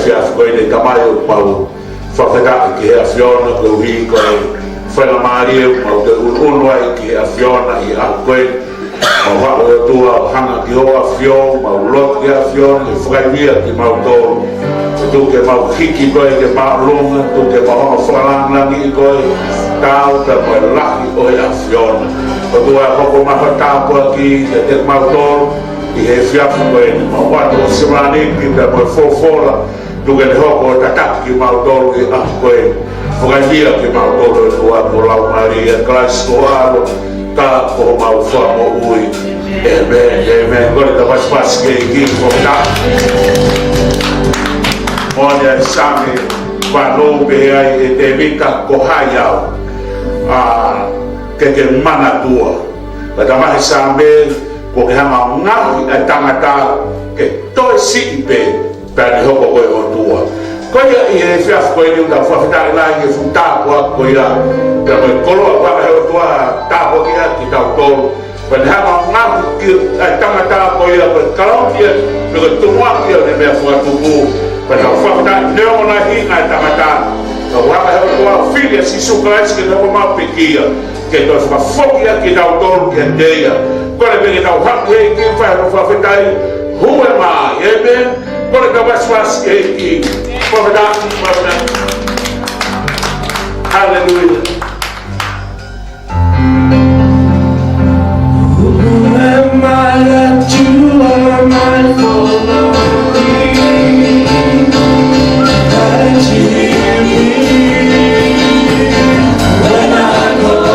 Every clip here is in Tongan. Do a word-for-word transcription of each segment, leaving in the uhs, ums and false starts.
Efiafi ko eni Tamai, ʻoku mau fakafetaʻi ki he ʻAfiona koeʻuhi ko e faingamālie ʻoku mau toe ʻunuʻunu ai ki he ʻAfiona ʻi he ʻaho ko eni. Mau haʻu ʻOtua ʻo hanga ki hoʻo ʻAfio, mau lotu ki he ʻAfiona ke fakaivia kimautolu. Tuku ke mau hiki koe ki he māʻolunga, tuku ke mau hanga ʻo fakalāngilangiʻi koe, taau pea mo e lahi ʻo e ʻAfiona. ʻOtua, hoko mai ho tāpuaki kiate kimautolu ʻi he efiafi ko eni. Mau ʻoatu ho sevāniti pea mo e folofola, tuku ke ne hoko ʻo tataki kimautolu ʻi he ʻaho ko eni. Fakaivia kimautolu ʻOtua, ko ho Laumālie ʻia Kalaisi ko ho ʻAlo, ka ko homau Fakamoʻui. ʻĒmeni, ʻēmeni. Kole ke tau pasipasi ki he ʻEiki, ko ta. Moʻoni ʻa e Saame valu, pehē ai ʻe Tēvita, ko hai au, ā, ke ke manatua? Pea talamai ʻe he Saame, kuo ke hanga ʻo ngaohi ʻa e tangata ke toe siʻi pē, pea ne hoko ko e ʻOtua. Ko ia ʻi he efiafi ko eni ʻoku tau fakafetaʻi lahi ki he fuʻu tāpuaki ko ia, pea mo e koloa ʻoku hanga ʻe he ʻOtua ʻo tāpuakiʻi kitautolu. Pea ne hanga ʻo ngaohi ki ai ʻa e tangata ko ia ko e kalauni ia, pe ko e tumuʻaki ia ʻo ʻene meʻa fakatupu. Pea tau fakafetaʻi neongo e lahi ʻa e tangata, ka ʻoku hanga ʻe he ʻOtua ʻo fili ʻa Sīsū Kalaisi ke ne hoko mai ʻo pekia, ke toe fakafoki ʻaki kitautolu kiate ia. Kole pē ke tau haʻu ki he ʻEiki ʻo fai hono fakafetaʻi. Who am I? ʻĒmeni. Kole ke tau pasipasi ki he ʻEiki. Fakafetaʻi, fakafetaʻi. Haleluia. Who am I that you are mindful of me, that you hear me when I call?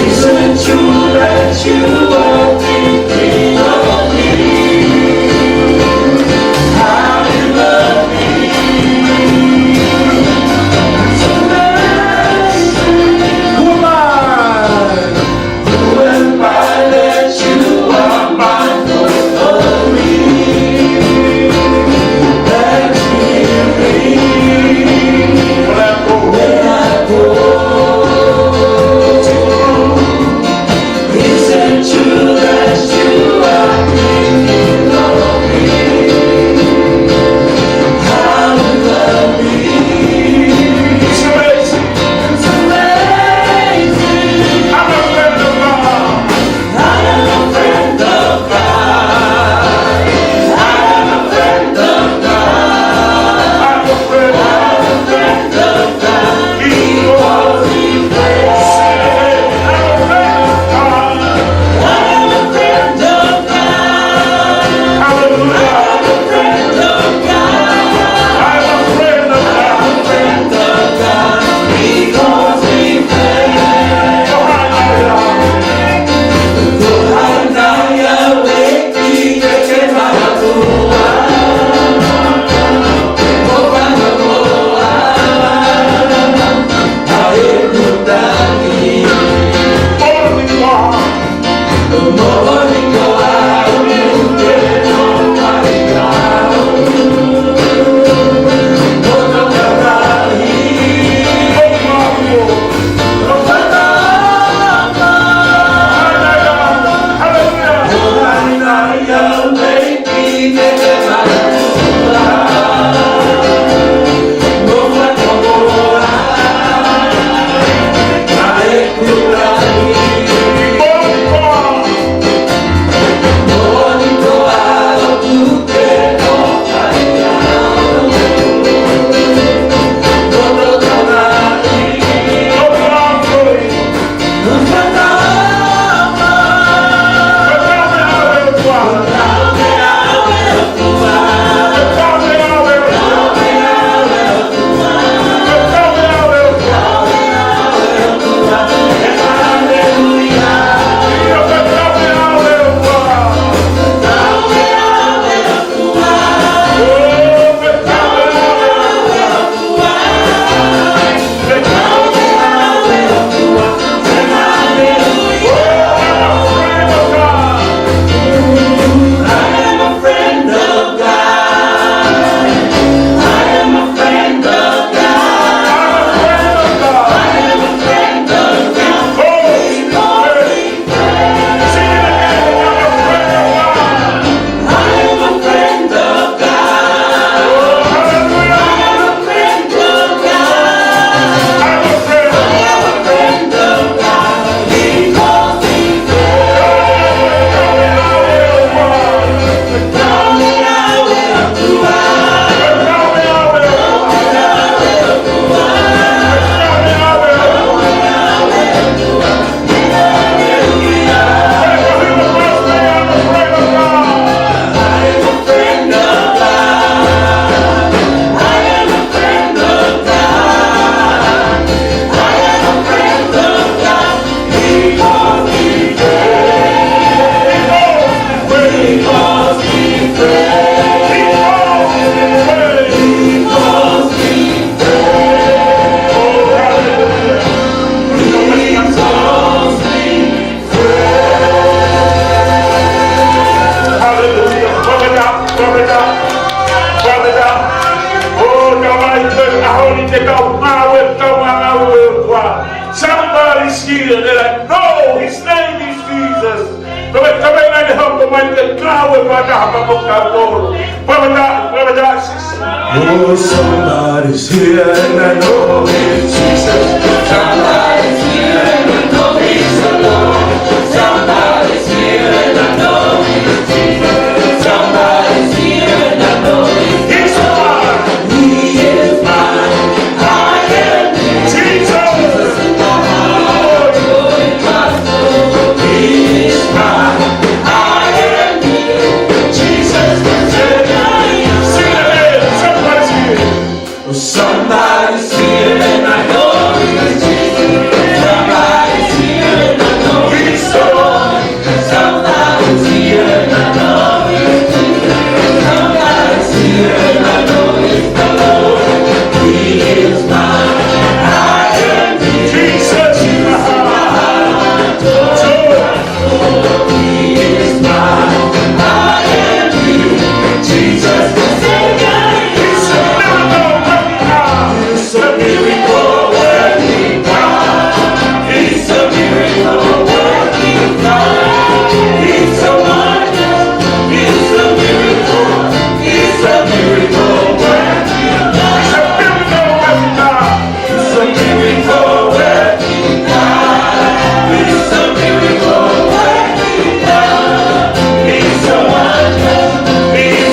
Isn't it true that you are thinking of me? How Ko e kau ngāue, kau ngāue ʻa e ʻOtua. Somebody's here that I know his name is Jesus. Ko e kaveinga ʻeni ʻoku hoko mai ke ngāue fakataha mo kitautolu. Fakataha, fakataha, Jesus. Oh, somebody's here and I know it's Jesus. Somebody's here and I know he's the Lord. Somebody's here and I know it's Jesus. Somebody's here and I know he's the Lord. He's mine. He is mine. I am his. Jesus. He is mine. I am his. Jesus. Sing it again. Somebody's here. Somebody's here and I know it's Jesus. Somebody's here and I know he's the Lord. Somebody's here and I know it's Jesus. Somebody's here and I know it's the Lord. He is mine. I am his. Jesus. He is mine. I am his. Jesus, the Savior. He's a miracle working God. He's a miracle working God. He's a miracle working God. He's a wonder. He's a miracle. He's a miracle working God. He's a miracle working God. He's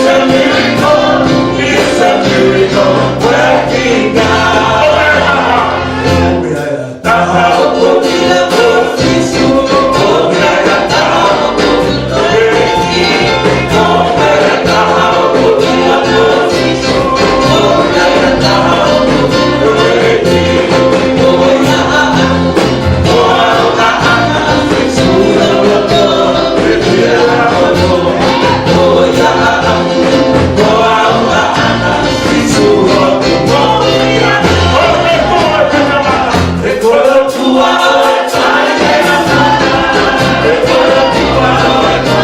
a miracle working God. He's a miracle working God. He's a wonder. He's a miracle. He's a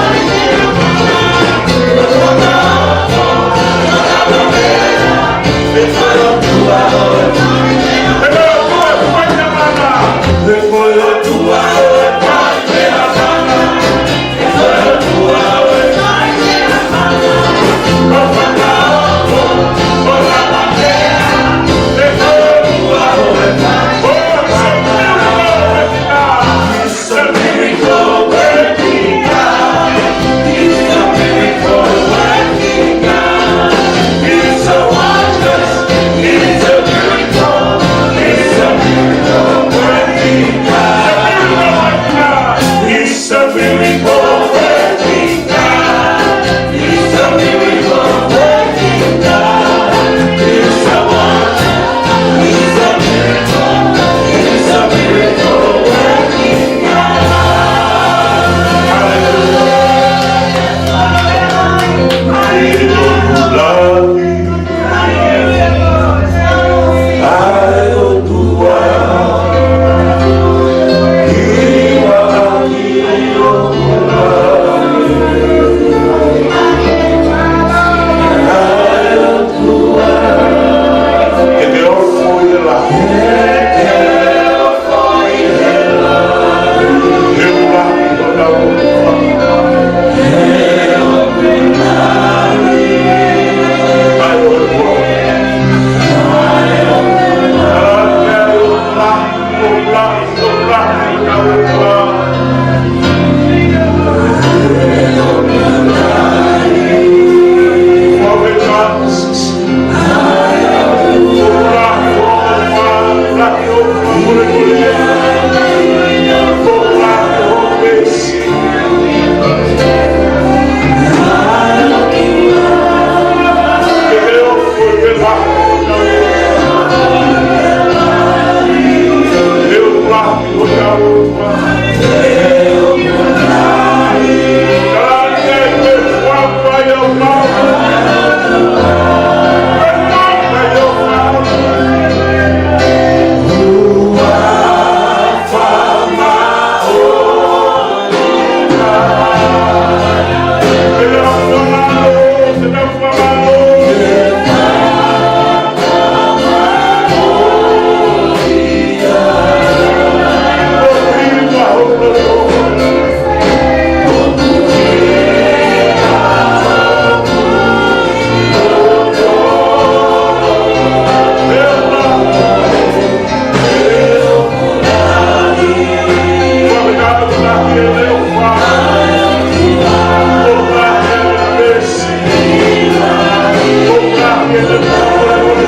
miracle working God. He's a miracle working God. He's a miracle working God. He's a wonder. He's a miracle.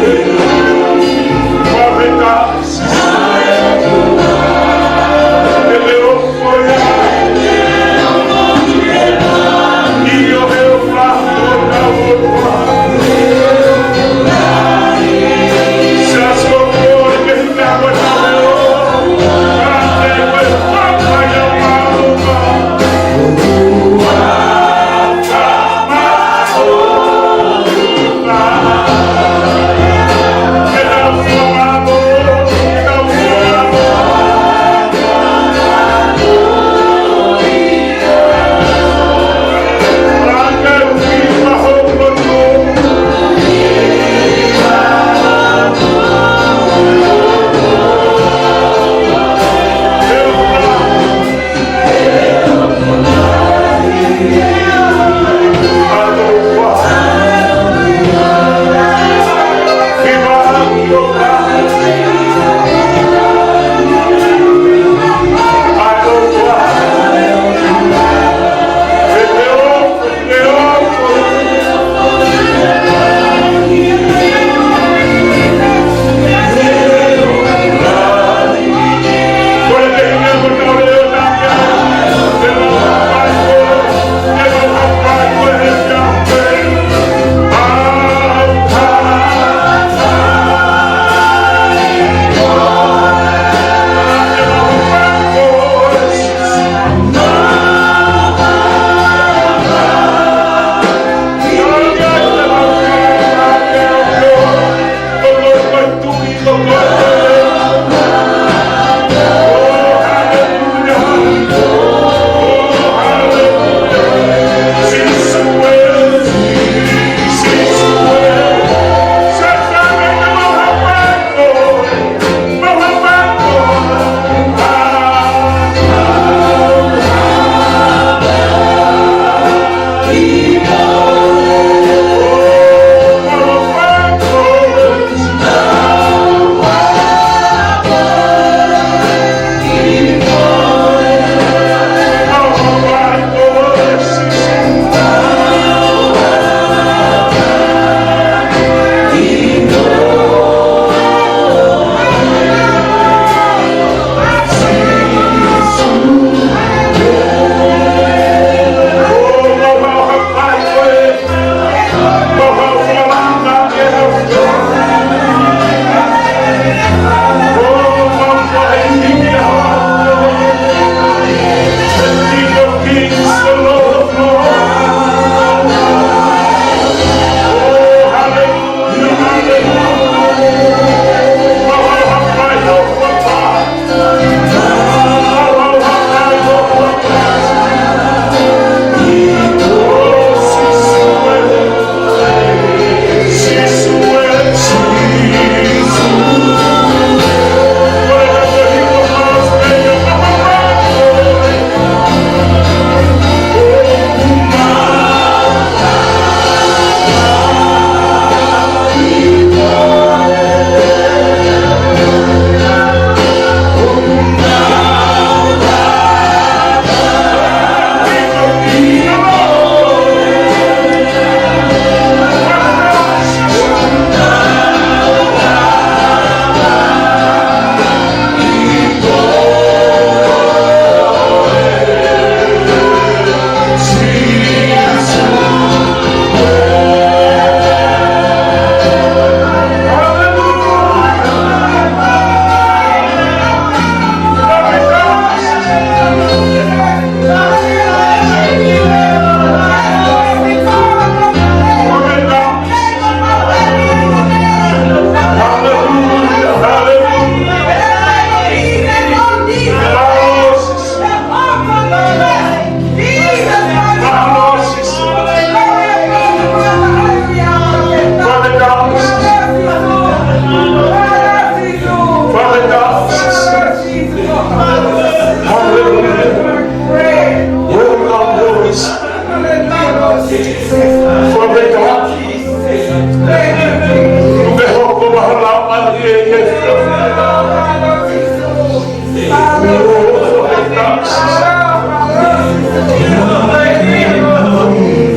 Hallelujah. Welcome, Holy Spirit. Father God, tuku hoʻo maʻu ʻa e ʻaho ni.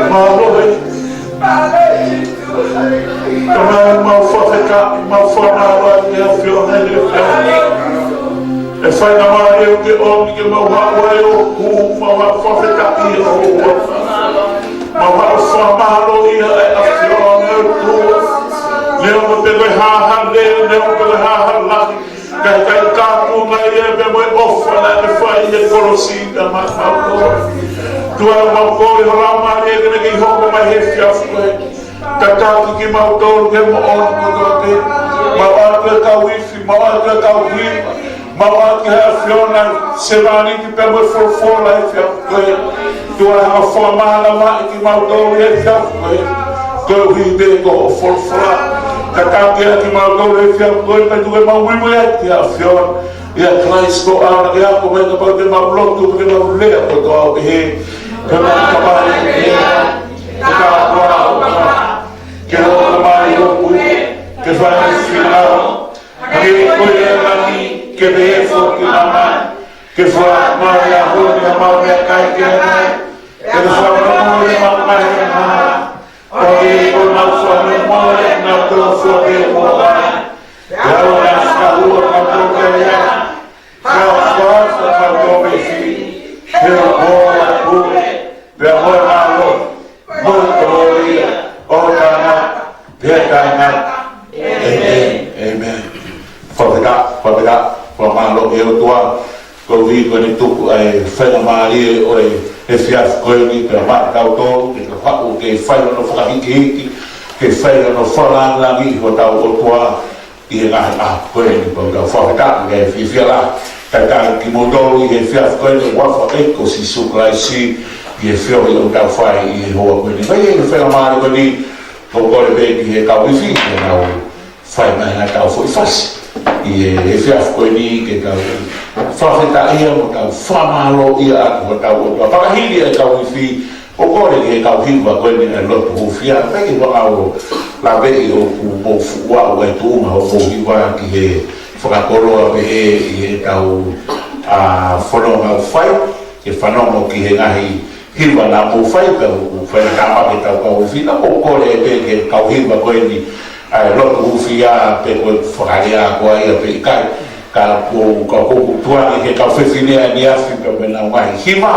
Mālō e. Tamai, mau fakafetaʻi, mau fakamālō ki he ʻAfiona he efiafi ni. ʻE faingamālie ʻoku ke ʻomi ke mau haʻu ai ʻo kumi, mau fakafetaʻi ʻo ua. Mau fakamālō ʻi he ʻAfiona ʻOtua. Neongo pe ko e hā ha leʻo, neongo pe ko e hā ha lahi, ka ʻikai ke kāpui mai ia pea mo e ʻofa naʻa ke fai ʻi he kolosi pea maʻa kimautolu. ʻOtua, mau kole ho Laumālie ke ne kei hoko mai he efiafi ko eni. Tataki kimautolu ke moʻoni kotoa pē. Mau ʻoatu e kau ifi, mau ʻoatu e kau hiva, mau ʻoatu ki he ʻAfiona, sevāniti pea mo e folofola he efiafi ko eni. ʻOtua, hanga ʻo fakamālamaʻi kimautolu he efiafi ko eni koeʻuhi pē ko hoʻo folofola. Tataki ʻa kimautolu he efiafi ko eni, pea tuku ke mau muimui atu ki he ʻAfiona. ʻIa Kalaisi, ko hoʻo ʻAlo naʻa ke ako mai kapau te mau lotu, ke mau lea kotoa ʻo pehē: Ko e mau Tamai ʻi hēvani, ke tāpuakiʻi ho huafa, ke hoko mai hoʻo puleʻanga, ke fai ho finangalo, hangē ko ia ʻi langi, ke pehē foki ʻi māmani. Ke foaki mai ʻa e ʻaho ni haʻamau meʻakai ki ʻanai, pea ke fakamolemole ʻemau ngaahi angahala, ʻo hangē ko ʻemau fakamolemole ʻa kinautolu ʻoku fai kiate kimautolu. Pea ʻoua naʻa fakahū kimautolu ki he ʻahiʻahi, ka ke fakahaofi kimautolu mei he fili. He ʻoku ʻoʻou ʻa e pule, pea mo e mālohi, mo e kolōlia, ʻo taʻengata pea taʻengata. ʻĒmeni. ʻĒmeni. Fakafetaʻi, fakafetaʻi, fakamālō ki he ʻOtua koeʻuhi ko ʻene tuku ʻa e faingamālie ʻo e efiafi ko eni pea maʻa kitautolu, ke tau haʻu ke fai hono fakahīkihiki, ke fai hono fakalāngilangiʻi hotau ʻOtua ʻi he ngaahi ʻaho ko eni. Pea ʻoku tau fakafetaʻi mo fiefia lahi. Talitali kimoutolu ʻi he efiafi ko eni, huafa ʻo e ʻEiki ko Sīsū Kalaisi, ʻi he feohi ʻoku tau fai ʻi he houa ko eni. Fai e faingamālie ko eni, ʻoku ou kole pē ki he kau ifi ke nau fai mai ha tau foʻi fasi ʻi he efiafi ko eni ke tau fakafetaʻia mo tau fakamālōʻia ʻaki hotau ʻOtua. Pea ka hili e kau ifi, ʻoku ou kole ki he kau hiva ko eni ʻa e lotu hūfia, pea ke u hanga ʻo laveʻi ʻoku mou fuʻu aʻu ʻa e tuʻunga hoʻomou hiva ki he fakakoloa pehē ʻi heʻetau, ʻa, fononga ʻoku fai, ke fanongo ki he ngaahi hiva naʻa mou fai, pea ʻoku fai na tāmaki ʻetau kau ifi. Naʻa ʻoku ou kole pē ki he kau hiva ko eni ʻa e lotu hūfia, pe ko e fakalea ko ia pe ʻikai, ka ʻoku ou, ka ʻoku ou tuku ange ki he kau fefine ʻaneafi pea mo ʻenau ngaahi hiva,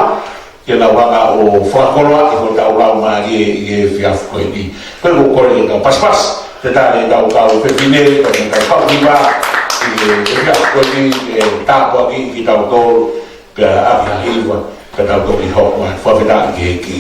ke nau hanga ʻo fakakoloaʻi hotau laumālie ʻi he efiafi ko eni. Pea ʻoku ou kole ke tau pasipasi, talitali ʻetau kau fefine, pea mo ʻetau kau hiva ʻi he efiafi ko eni, ke tāpuakiʻi kitautolu, pea ʻaki ha hiva, pea tau toki hoko atu. Fakafetaʻi ki he ʻEiki.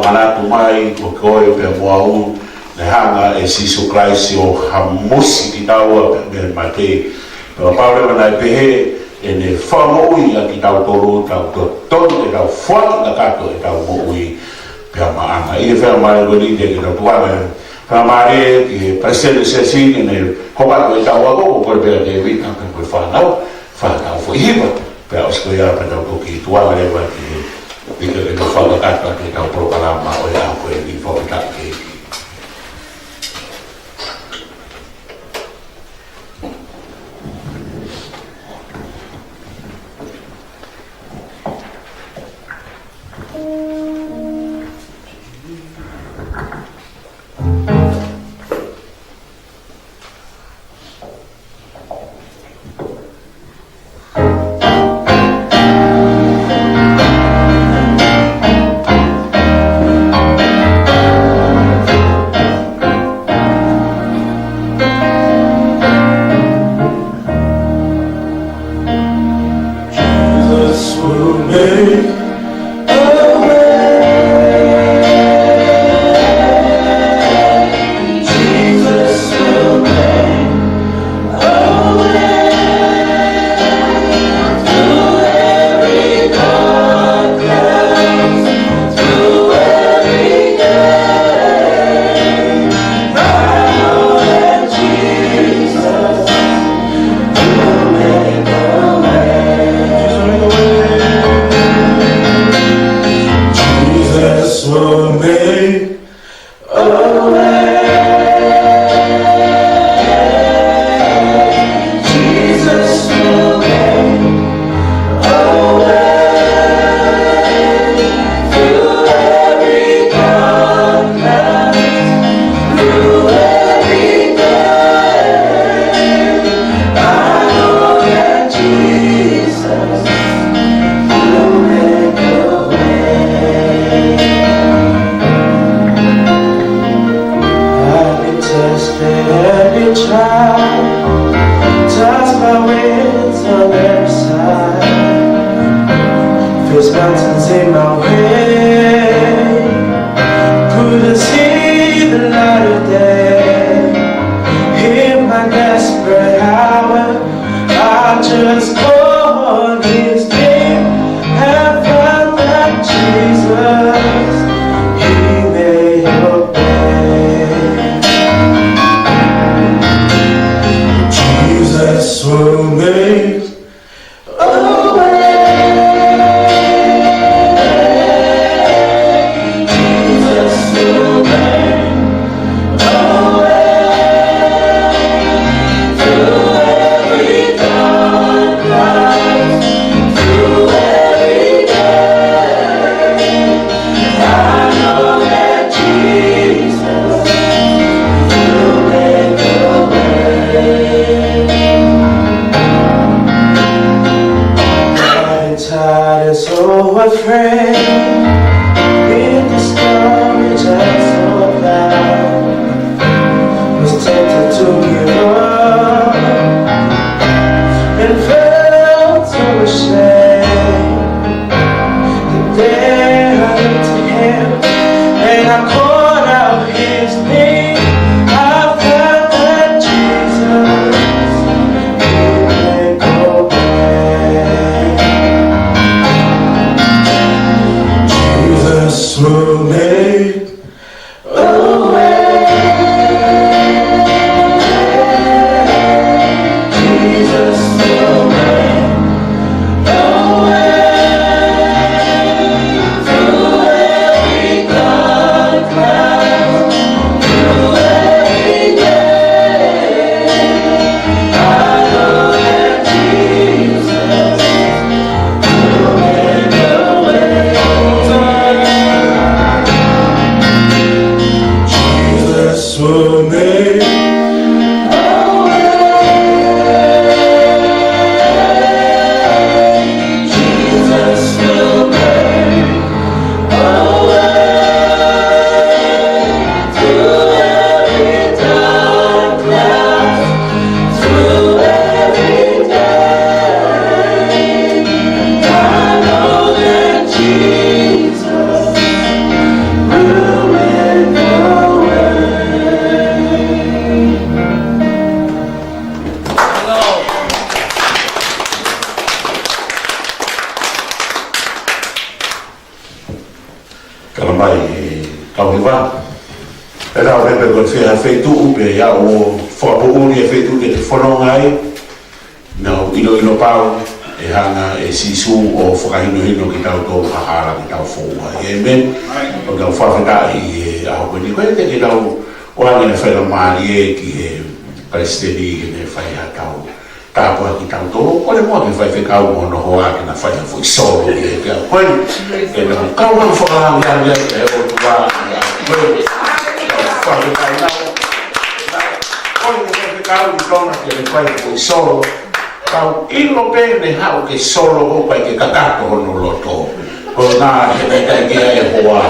Manatu mai ko koe pea mo au, naʻe hanga ʻe Sīsū Kalaisi ʻo hamusi kitaua pea mei he mate. Pea pau leva naʻe pehē, ʻene fakamoʻui ʻa kitautolu, tau totonu ke tau foaki kakato ʻetau moʻui pea maʻana. ʻI he faingamālie ko eni te ke tau tuku ʻa e faingamālie ki he palesiteni sēsini ke ne hoko atu ʻetau ako, ko Kolopela Tēvita pea mo e fānau, fānau foʻi hiva. Pea ʻosi ko ia pea tau toki tuku leva ki he, ki he, ki he fakakakato ʻetau polokalama ʻo e ʻaho ko eni. Fakafetaʻi ki he ʻEiki. Jesus will make a way. Jesus will make a way through every dark cloud, through every day. I know that Jesus will make a way. Jesus will make a way. Jesus will make a way through every dark night, through every day. I know that Jesus will make a way. I've been tested and been tried, tossed by winds on every side. Faced mountains in my way, couldn't see the light of day. In my desperate hour, I just call on his name and found that Jesus, he made a way. Jesus will make a way. Jesus will make a way through every dark night, through every day. I know that Jesus will make a way. I've been tired and so afraid, been discouraged and so down. Was tempted to give up and felt so ashamed. The day I looked to him and I called out his name, I felt that Jesus, he made a way. Mai e kau hiva. Pea ʻoku pehē pē ko e fē ha feituʻu pē ʻe ʻi ai ʻo fakapoʻuli e feituʻu te te fononga ai, nau ʻiloʻilo pau ʻe hanga ʻe Sīsū ʻo fakahinohino kitautolu ha hala ke tau fou ai. ʻĒmeni. ʻOku tau fakafetaʻi he ʻaho ko eni ko ē te ke tau ʻoange e faingamālie ki he palesiteni ke ne fai ha tau tāpuaki kitautolu, kole muʻa ki he faifekau mo hono hoa ke na fai ha foʻi solo ki he ʻaho ko eni. Ke na kau mai fakalāngilangi ki he ʻOtua, ke na kole. Fakafetaʻi nau. Kole ki he faifekau ʻi Tonga ke ne fai ha foʻi solo. Kau ʻilo pē ne haʻu ke solo ko pai ke kakato hono loto. Ko e ngaahi he ʻikai ke ʻi ai e hoa.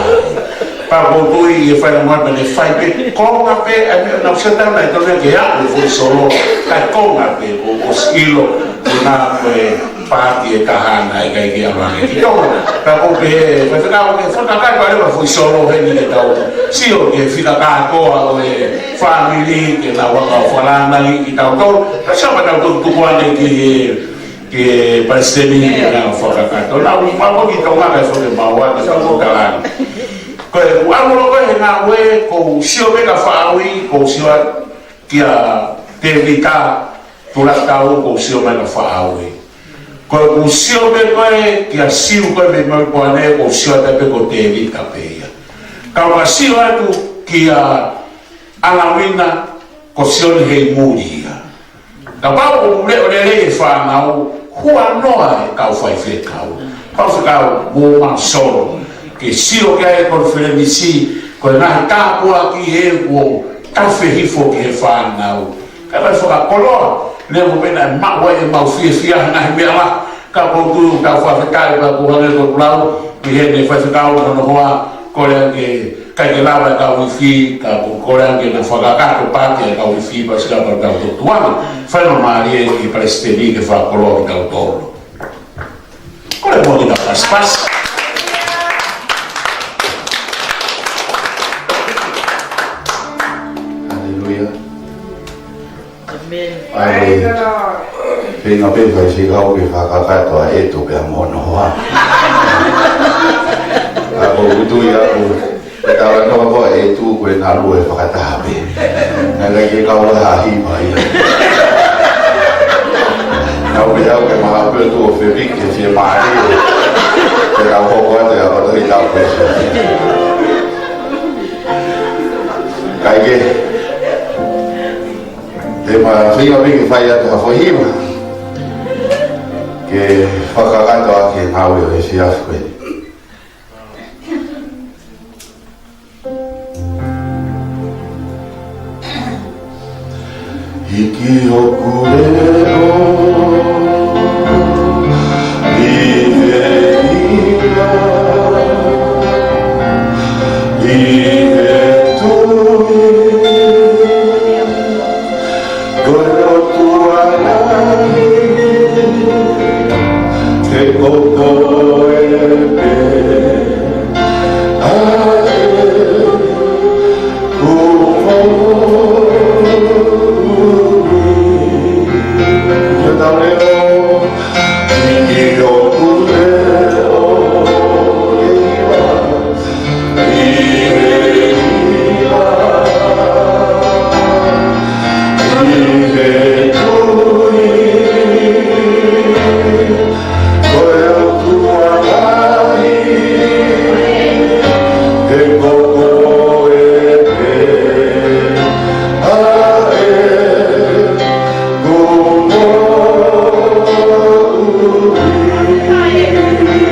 Pea ʻoku ou tui ʻe fai na mai pea ne fai pē konga pē, ʻa e meʻa naʻa ku sio taha ʻi Tonga ke aʻu e foʻi solo, kae konga pē ʻo, ʻosi ʻilo, ko ena ko e paati ʻe taha naʻe ʻikai ke ʻalu ange ki Tonga. Pea ʻoku ou pehē, faifekau ke fakakakato ʻa e foʻi solo heni ke tau sio ki he fika kātoa ʻo e fāmili ke nau hanga ʻo fakalāngilangi kitautolu. Pea sio pea tau tukutuku ange ki he ki he palesiteni ke na fakakakato. Naʻa ku ʻalu ki Tonga kae fo ke maua ke fakatalani. Ko e ʻalu ko ē he ngāue, ʻoku ou sio pē ka faʻa ui, ʻoku ou sio kia Tēvita Tulakitau, ʻoku ou sio mai ka faʻa ui. Ko ʻeku sio pē ko ē kia Siu ko ē mei Melipoane, ʻoku ou sio atu pē ko Tēvita pē ia. Ka u ka sio atu kia ʻAlawina, ko Sione hei muli ia. Kapau ʻoku leʻo lelei e fānau, huanoa e kau faifekau. Kau faifekau, mou ō mai ʻo solo. Ke sio ki ai e konifelenisi, ko e ngaahi tāpuaki ē kuo tafe hifo ki he fānau. Kae fakakoloa, neongo pē naʻe maʻu ai ʻemau fiefia he ngaahi meʻa lahi. Ka ʻoku ou tui ʻoku tau fakafetaʻi pea ʻoku hangē ko ʻeku lau, ʻi heʻene faifekau mo hono hoa, kole ange, ʻikai ke lava e kau ifi, ka ʻoku kole ange ke na fakakakato paati e kau ifi, pea sio pea tau tukuange. Faingamālie ki he palesiteni ke fakakoloa kitautolu. Kole muʻa ke tau pasipasi. Haleluia. ʻĒmeni. ʻAi, feinga pē faifekau ke fakakakato ʻa ʻEtu pea mo hono hoa. Ka ʻoku ou tui au, ko e talanoa ko ē ʻa ʻEtu ko e ngaluʻi fakataha pē. Naʻe ʻikai ke kau lahi mai. Naʻa ku pehē au ke maha pē ʻEtu ʻo fepiki ke fiemālie. Ke kau hoko atu ʻa e koto i tau pē. Kae kehe. Te ma feinga pē ke fai atu ha foʻi hiva ke fakakakato ʻaki e ngāue ʻo e efiafi ko eni. Hiki hoku leʻo ʻi he iva, ʻi he tui, ko e ʻOtua lahi, he ko koe pē ʻa e kuo moʻui. Ke tau leʻo, hiki hoku leʻo ʻi he iva, ʻi he iva, ʻi he tui, ko e ʻOtua lahi, he ko koe pē ʻa e kuo moʻui.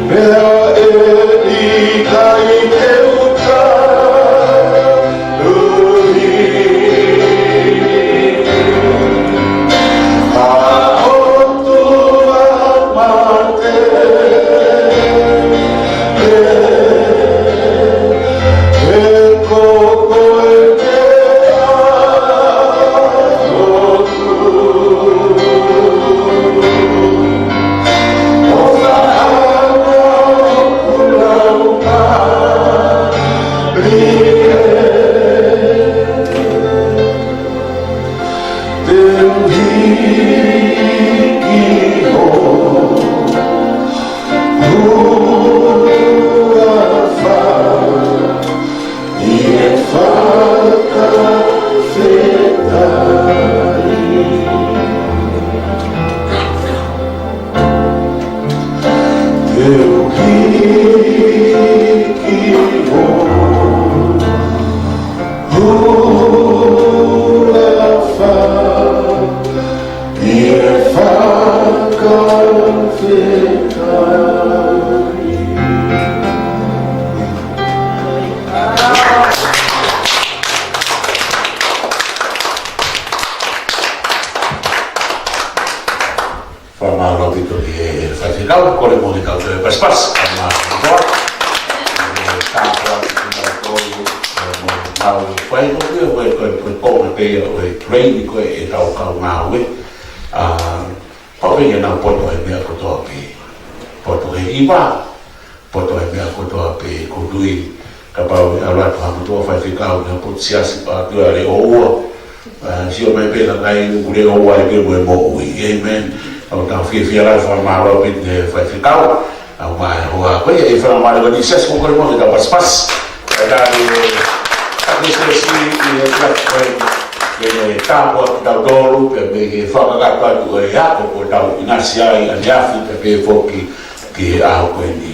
Pea ʻe ʻikai te u tauhi ha ʻotua mate, he ko koe te u lotu. Fakamālō ʻaupito ki he faifekau, kole mo ke tau toe pasipasi, fakamālō ʻaupito. Tāpuaki kitautolu, ē, mo mau fai ko ia, ko e, ko e, ko e konga pē ia ʻo e train ko ē ʻetau kau ngāue. ʻA, pau pē ke nau poto he meʻa kotoa pē. Poto he hiva, poto he meʻa kotoa pē, ko tui, kapau ʻe ʻalu atu ha motuʻa faifekau ki ha potu siasi pea tuʻu ʻa e leʻo ua. ʻA, sio mai pē kakai ʻoku leʻo ua ai pē mo e moʻui. ʻĒmeni. ʻOku tau fiefia lahi, fakamālō ʻaupito ki he faifekau. ʻA, mo e hoa ko ia ʻi he fakamālō ni siasi ko kole mo ke tau pasipasi. Ka tali e, ka ke siasi ʻi he platform, ke ne tāpuaki kitautolu, pea mo ke fakakakato atu ʻo e ako ko ē ʻoku tau ʻinasi ai ʻaneafi, pea pehē foki ki he ʻaho ko eni.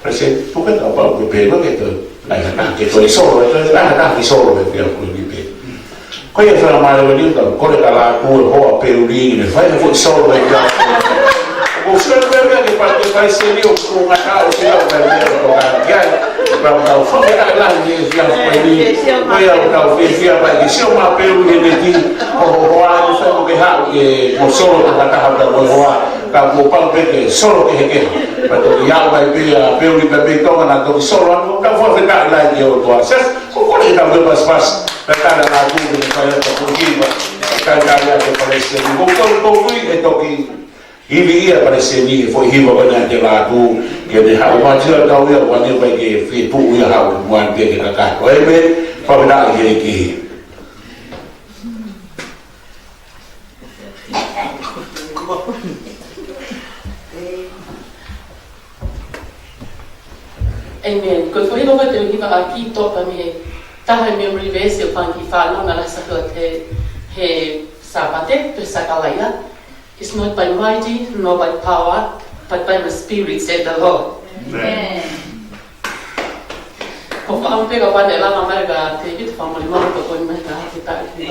Pea se, tuku ke kapau ke pehē, ke toe, ʻai ha taha ke toe solo, ʻe toe, ʻai ha taha ke solo, pea pehē ko eni pē. Ko ia fakamālō ni ka kole ka lākū e hoa Peuli ke ne fai ha foʻi solo pea pehē. ʻOku sio pē ia ke pa-, ke Palesiteni ʻoku ngata ʻo sio pē ia ko ka kia. Pea tau fakafetaʻi lahi he efiafi ko eni. Ko ia ʻoku tau fiefia pē ke sio mai Peuli he meʻa ko e hoa ʻoku fai mo ke haʻu ke mo solo ka taha ka mo hoa. Ka kuo pau pē ke solo kehekehe. Pea toki haʻu mai pē ʻa Peuli pea mei Tonga naʻa toki solo atu, ka fakafetaʻi lahi ki he ʻOtua. Siasi, ko kole ke tau toe pasipasi. Pea tala lākū ke ne fai atu ko kiva. Pea tala lākū Palesiteni. Ko tau ko kui ʻe toki ivi ia Palesiteni he foʻi hiva ko ena te lākū. Ke ne haʻu mai ʻo tau ia, ʻoua naʻa ʻai ke fie puʻu ia haʻu ke muan pē ke kakato. ʻĒmeni. Fakafetaʻi ki he ʻEiki. ʻĒmeni. Ko e foʻi hiva ko ē te u hivaʻaki, toʻo pē mei he taha e memory verse ʻoku fanga kiʻi fānau naʻa nau sio ki ai he Sāpate, ko e Sakalaia. It's not by mighty nor by power, but by my spirit, said the Lord. ʻĒmeni. Ko e fakaʻamu pē ka pane lava mai ka te kita fakamolemole ko e mai ka te taʻi.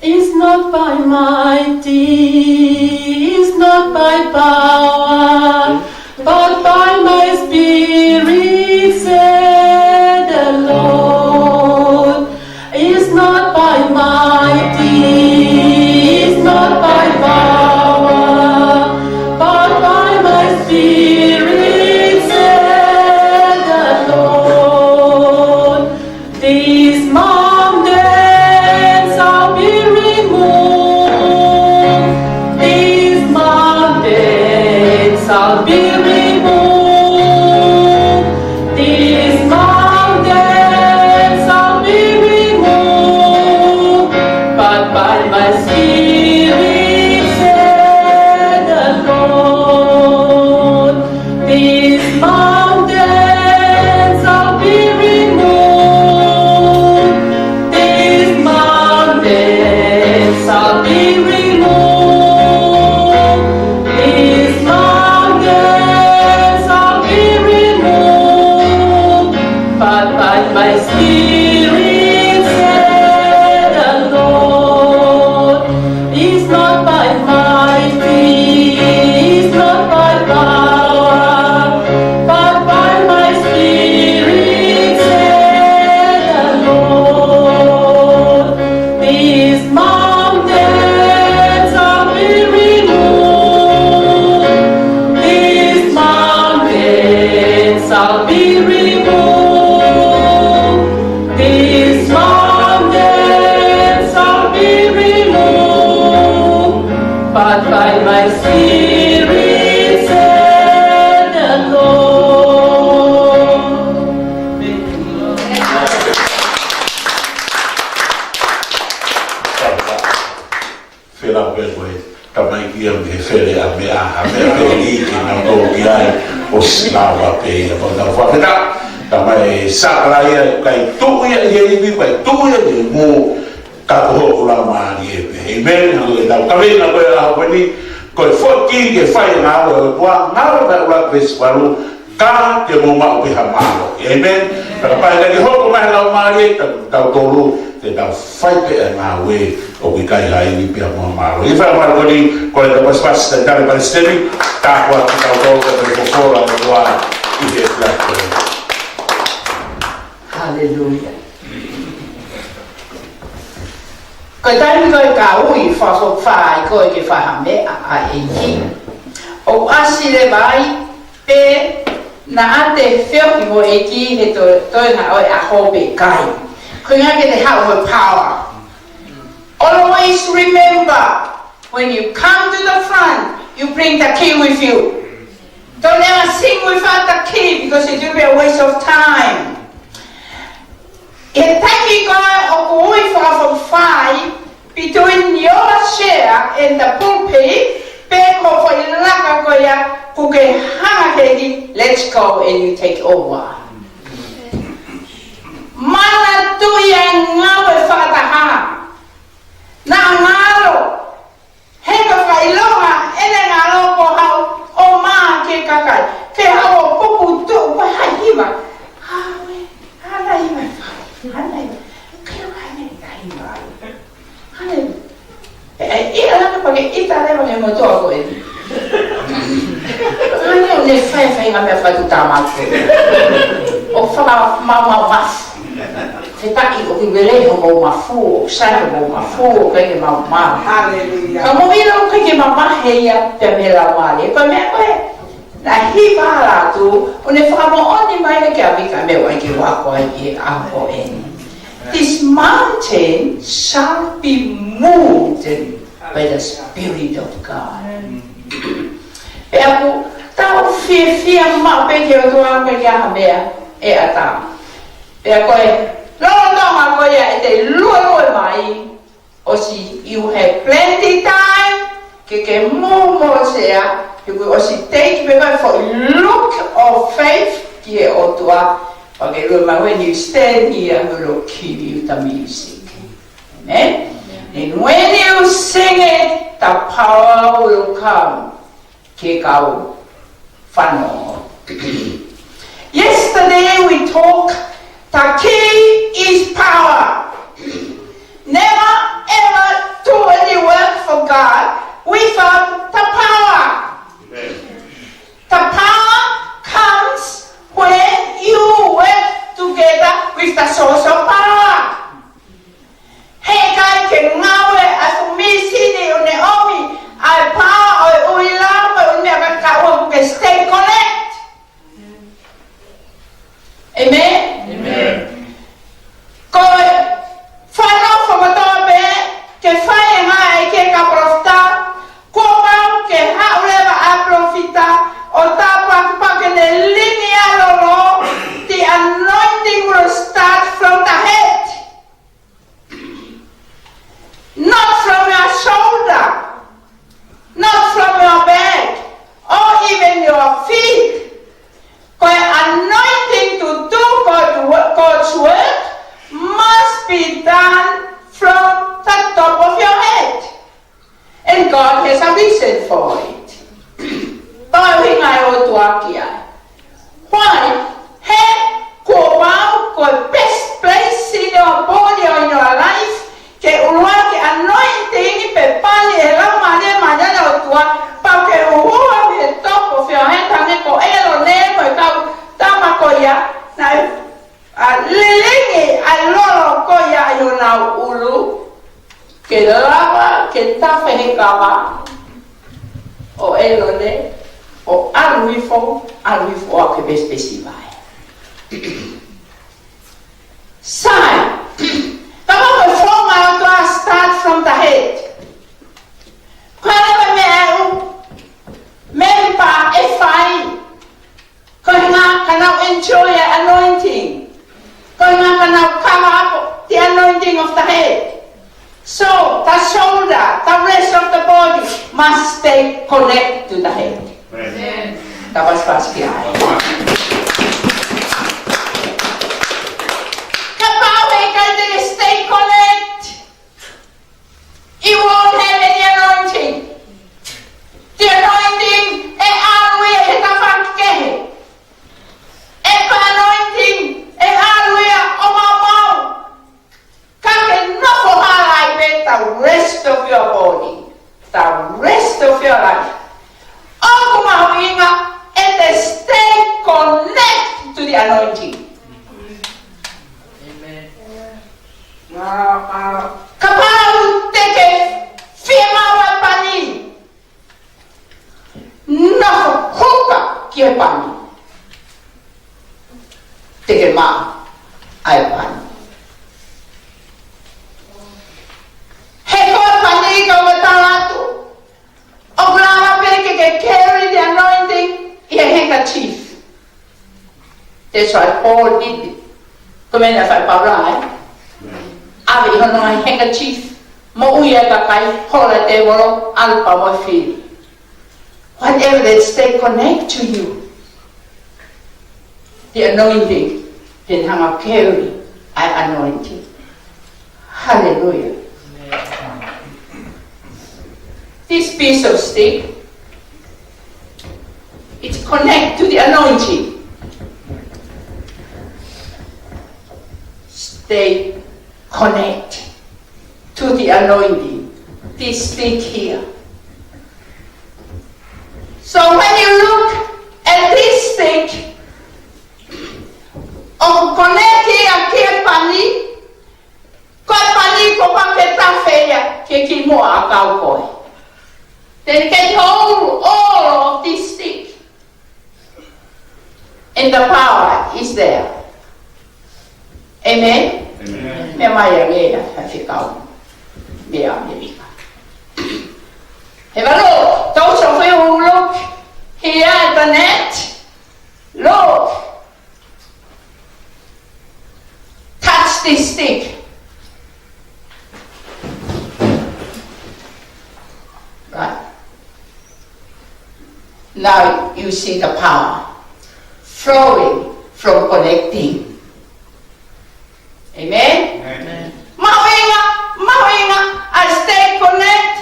It's not by mighty, it's not by power, but by my spirit, said the Lord. It's not by mighty, it's not by power, but by my spirit, said the Lord. These mountains shall be removed. These mountains shall be removed. These mountains shall be removed. But by my spirit, said the Lord. These mountains shall be removed. These mountains shall be removed. These mountains Be removed. These mountains shall be removed, but by my spirit, said the Lord. Fela pē ko e tamaiki ia mei he fele ʻa meʻa, ʻa meʻa pē ni ke nau tō ki ai, ʻosi lava pē ia, mau tau fakafetaʻi. Tamai Sakalaia, ʻikai tuʻu ia ʻi he ivi, ʻikai tuʻu ia ʻi he mō, ka ko hoʻo Laumālie pē. ʻĒmeni. Hangē ko ʻetau kaveinga ko ē ʻaho ko eni, ko e foʻi kī ke fai e ngāue ʻa e ʻOtua, ngāue ʻa e ʻOtua, veesi valu, ka te mou maʻu pē ha mālohi. ʻĒmeni. Ka kapau ʻe ʻikai ke hoko mai ha Laumālie, ka tau tolu, te tau fai pē ʻa e ngāue ʻoku ʻikai ha ivi pea mo ha mālohi. ʻI he faingamālie ko eni, kole ke pasipasi, talitali palesiteni, tāpuaki kitautolu, ka te fofola ʻa e ʻOtua ʻi he efiafi ko eni. Haleluia. Ko e taimi ko ē ka ui fafo fai ko ē ke fai ha meʻa ʻa e ʻEiki, ʻoku ʻasi leva ai pe naʻa te feohi mo e ʻEiki he to-, toenga ʻo e ʻaho pe ʻikai. Ko e ʻuhinga ke te haʻu mo e power. Always remember, when you come to the front, you bring the key with you. Don't ever sing without the key, because it will be a waste of time. He taimi ko ē ʻoku ui fakafokifai, between your chair and the pulpit, pe ko e foʻi laka ko ia ʻoku ke hanga heni, let's go and you take over. Manatuʻi ʻa e ngāue fakataha. Naʻa ngalo, he ka fakaʻilonga ʻene ngalo ko haʻu ʻo mā ki he kakai, ke haʻu ʻo puputuʻu ko e hā e hiva. Hā e, hā e hiva e fai, hā e hiva. Ke ʻoua ʻe ne ka hiva. Hā e, ʻe, ʻe, ʻi ala ka pake ʻita leva he motuʻa ko eni. Hā e, ʻo ne fai, fai ngaahi meʻa fatu tāmate. ʻO fakamau, mau, mau. Fetaʻi ʻoku ʻi ai hoʻomou mafu, ʻoku sai hoʻomou mafu, ʻoku ʻikai ke mau mau. Haleluia. Ka mou ʻilo ʻoku ʻikai ke mamahi ia pea mei he Laumālie. Ko e meʻa ko ē naʻe hiva atu, ʻo ne fakamoʻoni mai ʻe ʻAvika meʻa ʻoku ʻikai ke u ako ai ʻi he ʻaho ko eni. This mountain shall be moved by the Spirit of God. Pea ʻoku tau fiefia maʻu pē ki he ʻOtua ʻoku ʻikai ke ʻi ai ha meʻa ʻe ʻatā. Pea ko e lolotonga ko ia ʻete luelue mai, ʻosi, you have plenty time ke ke move mo sea, he kuo ʻosi take pē ko e foʻi look of faith ki he ʻOtua, pea ke lue mai when you stand here, we will cue you the music. Amen? And when you sing it, the power will come. Ke kau fano. Yesterday we talk, the key is power. Never ever do any work for God without the power. Amen. The power comes when you work together with the source of power. He ʻikai ke ngāue ʻa e fuʻu mīsini ʻo ne ʻomi ʻa e power ʻo e ʻuhila mo e ʻū meʻa ka ka ua ke stay connect. Amen? Amen. Ko e fānau fakatātā pē ke fai e ngāue ʻa e ʻEiki ka palōfita, kuo pau ke haʻu leva ʻa e palōfita ʻo tāpuaki pea ke ne lilingi ʻa e lolo, the anointing will start from the head. Not from your shoulder, not from your back, or even your feet. Ko e anointing to do God wo-, God's work must be done from the top of your head. And God has a reason for it. Pau hinga e ʻOtua ki ai. Why? He kuo pau ko e best place in your body or in your life ke ʻuluaki anointing pe pani e Laumālie Māʻoniʻoni ʻo e ʻOtua, pau ke ʻuhua mei he top of your head, hangē ko ʻĒlone mo e kau tama ko ia, naʻe ʻa, lilingi ʻa e lolo ko ia ʻi honau ʻulu, ke lava ke tafe he kava ʻo ʻĒlone, ʻo ʻalu hifo, ʻalu hifo ʻo aʻu ki he pesipesi vai. Sai, kapau ko e founga ʻa e ʻOtua, start from the head. Ko e lava meʻa ʻa e ʻū member ʻe fai, ko e ʻuhinga ke nau enjoy e anointing. Ko e ʻuhinga ke nau cover up the anointing of the head. So, the shoulder, the rest of the body must stay connect to the head. Amen. That was first year. Kapau ʻe ʻikai te ke stay connect, you won't have any anointing. The anointing ʻe ʻalu ia he tafaʻaki kehe. ʻE ko e anointing ʻe ʻalu ia ʻo maumau. Ka ke nofo hala ai pē the rest of your body, the rest of your life. ʻOku mahuʻinga ʻete stay connect to the anointing. Amen. Kapau te ke fiemaʻu e pani, nofo huka ki he pani. Te ke maʻu ʻa e pani. He ko e pani, kau matala atu, ʻoku lava pē ke ke carry the anointing ʻi he handkerchief. That's why Paul did it. Ko e meʻa naʻe fai ʻe Paula, ē? ʻAve ʻi hono ngaahi handkerchief, moʻui e kakai, hola e tēvolo, ʻalu pē mo e fili. Whatever that stay connect to you, the anointing, then hanga ʻo carry ʻa e anointing. Hallelujah. This piece of stick, it's connect to the anointing. Stay connect to the anointing. This stick here. So when you look at this stick, ʻoku connect ia ki he pani, ko e pani ko ē ʻoku ke tafe ia ki he kiʻi moʻa ʻakau ko ē. Then can hold all of this stick. And the power is there. Amen? Amen. Meʻa mai ange ia, Faifekau. Meʻa mai ange ia. Have a look. Those of you who look here at the net, look. Touch this stick. Right. Now you see the power flowing from connecting. Amen? Amen. Mahuʻinga, mahuʻinga, ʻa e stay connect,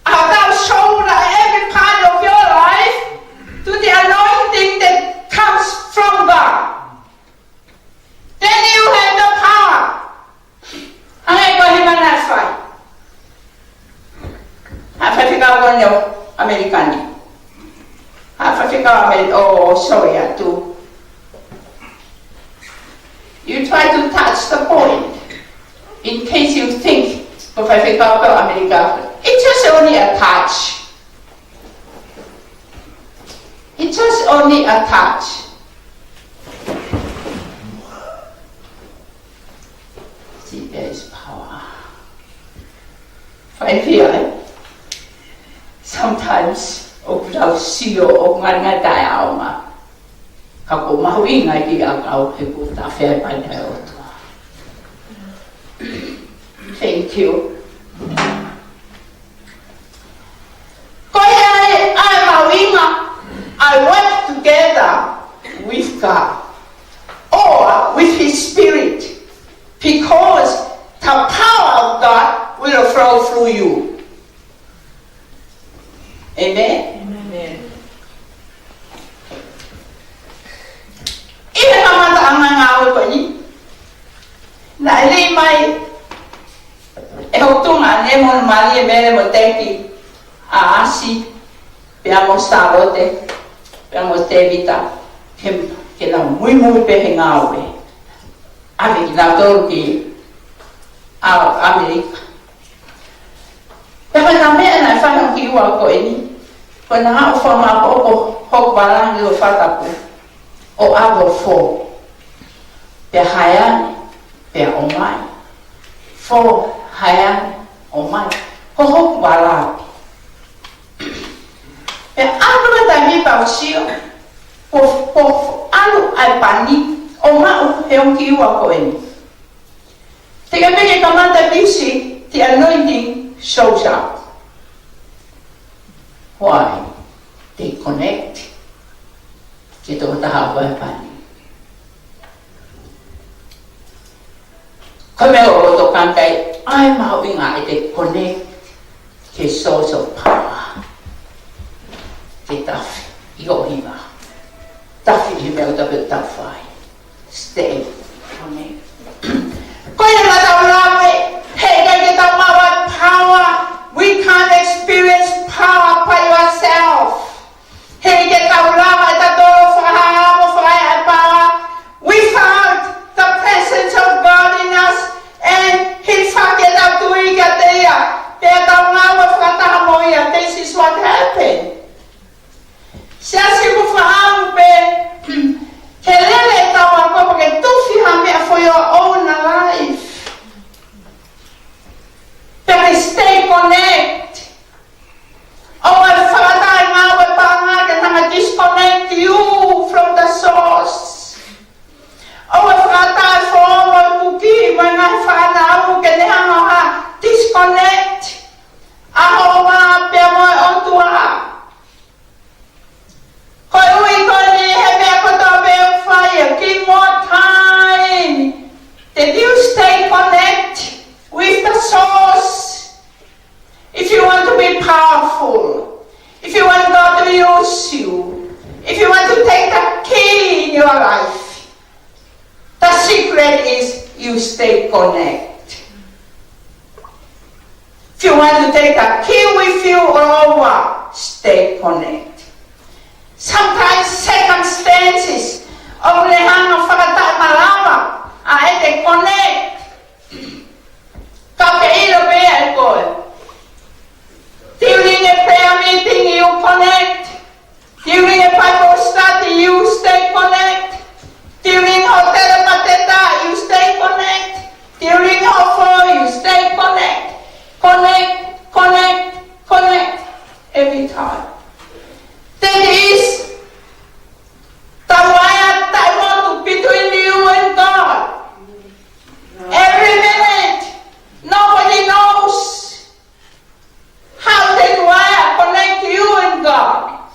ʻa e shoulder, every part of your life to the anointing that comes from God. Then you have the power. Hangē ko e meʻa naʻe fai ʻe he faifekau ko eni ʻo ʻAmelika ni. ʻE faifekau ʻAmeli-, oh, sorry, atu. You try to touch the point in case you think ko e faifekau ko ē ʻo ʻAmelika. It's just only a touch. It's just only a touch. See, there is power. Faifekau, ē? Sometimes, ʻoku tau sio ʻoku ngali ngata e ʻaonga. Ka ʻoku mahuʻinga e kiʻi ʻakau he ʻoku tafe ai e pani ʻa e ʻOtua. Thank you. Ko ia ai ʻa e mahuʻinga, I work together with God or with His Spirit, because the power of God will flow through you. Amen? Amen. ʻI he kamataʻanga e ngāue ko eni, naʻe lī mai ʻe hoku tuongaʻane mo hono mali, ʻe Mele mo Teki, ʻa ʻAsi, pea mo Sālote, pea mo Tēvita, ke, ke nau muimui pē he ngāue. ʻAve kinautolu ki ʻAmelika. Pea ko e ngaahi meʻa naʻe fai ʻi he kiʻi ua ko eni, ko e ngaahi ʻū fakamaʻopoʻopo hoku vālangi ʻo e fakatapu ʻo ʻave ʻo fou. Pea hae ange, pea ʻomai. Fō, hae ange, ʻomai. Ko hoku ʻalu ʻapi. Pea ʻalu ʻa e taimi pea u sio, ko, ko, ʻalu ʻa e pani, ʻo maʻu he ongo kiʻi ua ko eni. Te ke pehē ke kamata music, the anointing shows up. Why? They connect. Ke toko taha ko e pani. Ko e meʻa ʻoku tokanga ki ai, ʻa e mahuʻinga ʻete connect ki he source of power. Ke tafi ʻi ho hiva. Tafi ʻi he meʻa ʻoku tau pē tau fai. Stay connect. Ko ia naʻa tau lave, heʻikai ke tau maʻu ʻa e power. We can't experience power by yourself. Heʻikai ke tau lava ʻe tautolu ʻo fakahā mo fakaeʻa ʻa e power without the presence of God in us and hifaki ʻetau tui kiate ia. Pea tau ngāue fakataha mo ia. This is what happened. Siasi, ʻoku ou fakaʻamu pē ke lele ʻetau ako pea ke tufi ha meʻa for your own life. Pea ke stay connect. ʻOua ʻe fakataʻe ngāue paʻanga ke hanga disconnect you from the source. ʻOua ʻe fakataʻe fō mo e kuki mo e ngaahi fānau ke ne hanga ʻo disconnect ʻa hoʻo vā pea mo e ʻOtua. Koeʻuhi ko eni he meʻa kotoa pē ʻoku fai, give more time that you stay connect with the source. If you want to be powerful, if you want God to use you, if you want to take the key in your life, the secret is you stay connect. If you want to take the key with you all over, stay connect. Sometimes circumstances ʻoku ne hanga fakataʻemalava ʻa ʻete connect. Ka ke ʻilo pē ʻe koe. During a prayer meeting, you connect. During a Bible study, you stay connect. During hoʻo telemateta, you stay connect. During hoʻo fō, you stay connect. Connect, connect, connect. Every time. That is the wire that moves between you and God. Every minute, nobody knows how that wire connect you and God.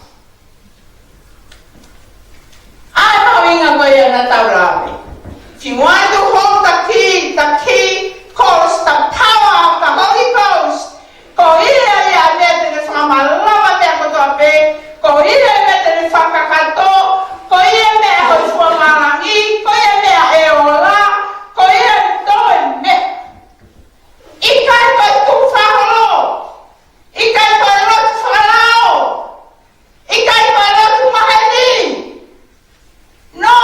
ʻA e mahuʻinga ko ia naʻa tau lave. If you want to hold the key, the key calls the power of the Holy Ghost. Ko ia ia ʻa e meʻa te ne fakamalava meʻa kotoa pē. Ko ia ia meʻa te ne fakakakato. Ko ia ia meʻa ʻoku fua malangi. Ko ia ia meʻa ʻe ola. Ko ia ia ʻe toe meʻa. ʻIkai ko e tukufakaholo. ʻIkai ko e lotu fakalao. ʻIkai ko e lotu maheni. No.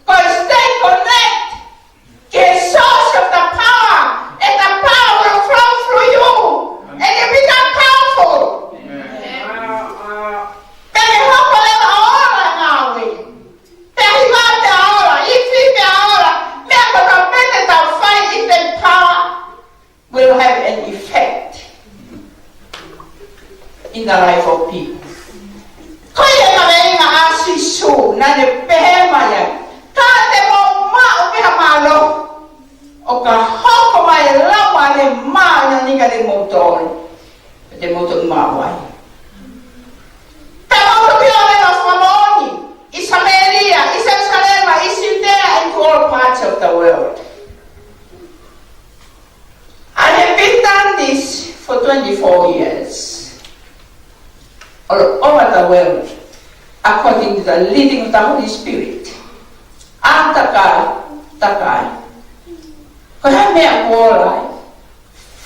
Ko e stay connect ki he source of the power, and the power will flow through you, and you become powerful. Pea ʻe hoko leva ʻo ola e ngāue. Pea hiva pea ola, ifi pea ola, meʻa kotoa pē te tau fai, ʻi he power will have an effect in the life of people. Ko ia e kaveinga ʻa Sīsū, naʻa ne pehē mai ai, ka te mou maʻu pē ha mālohi, ʻo ka hoko mai e Laumālie Māʻoniʻoni kiate kimoutolu, te mou toki maʻu ai. Pea mou toki ʻalu ʻo fakamoʻoni ʻi Samēlia, ʻi Selusalema, ʻi Siutea, and to all parts of the world. I have been done this for twenty-four years. All over the world, according to the leading of the Holy Spirit. ʻA, takai, takai. Ko e hā e meʻa ʻoku ola ai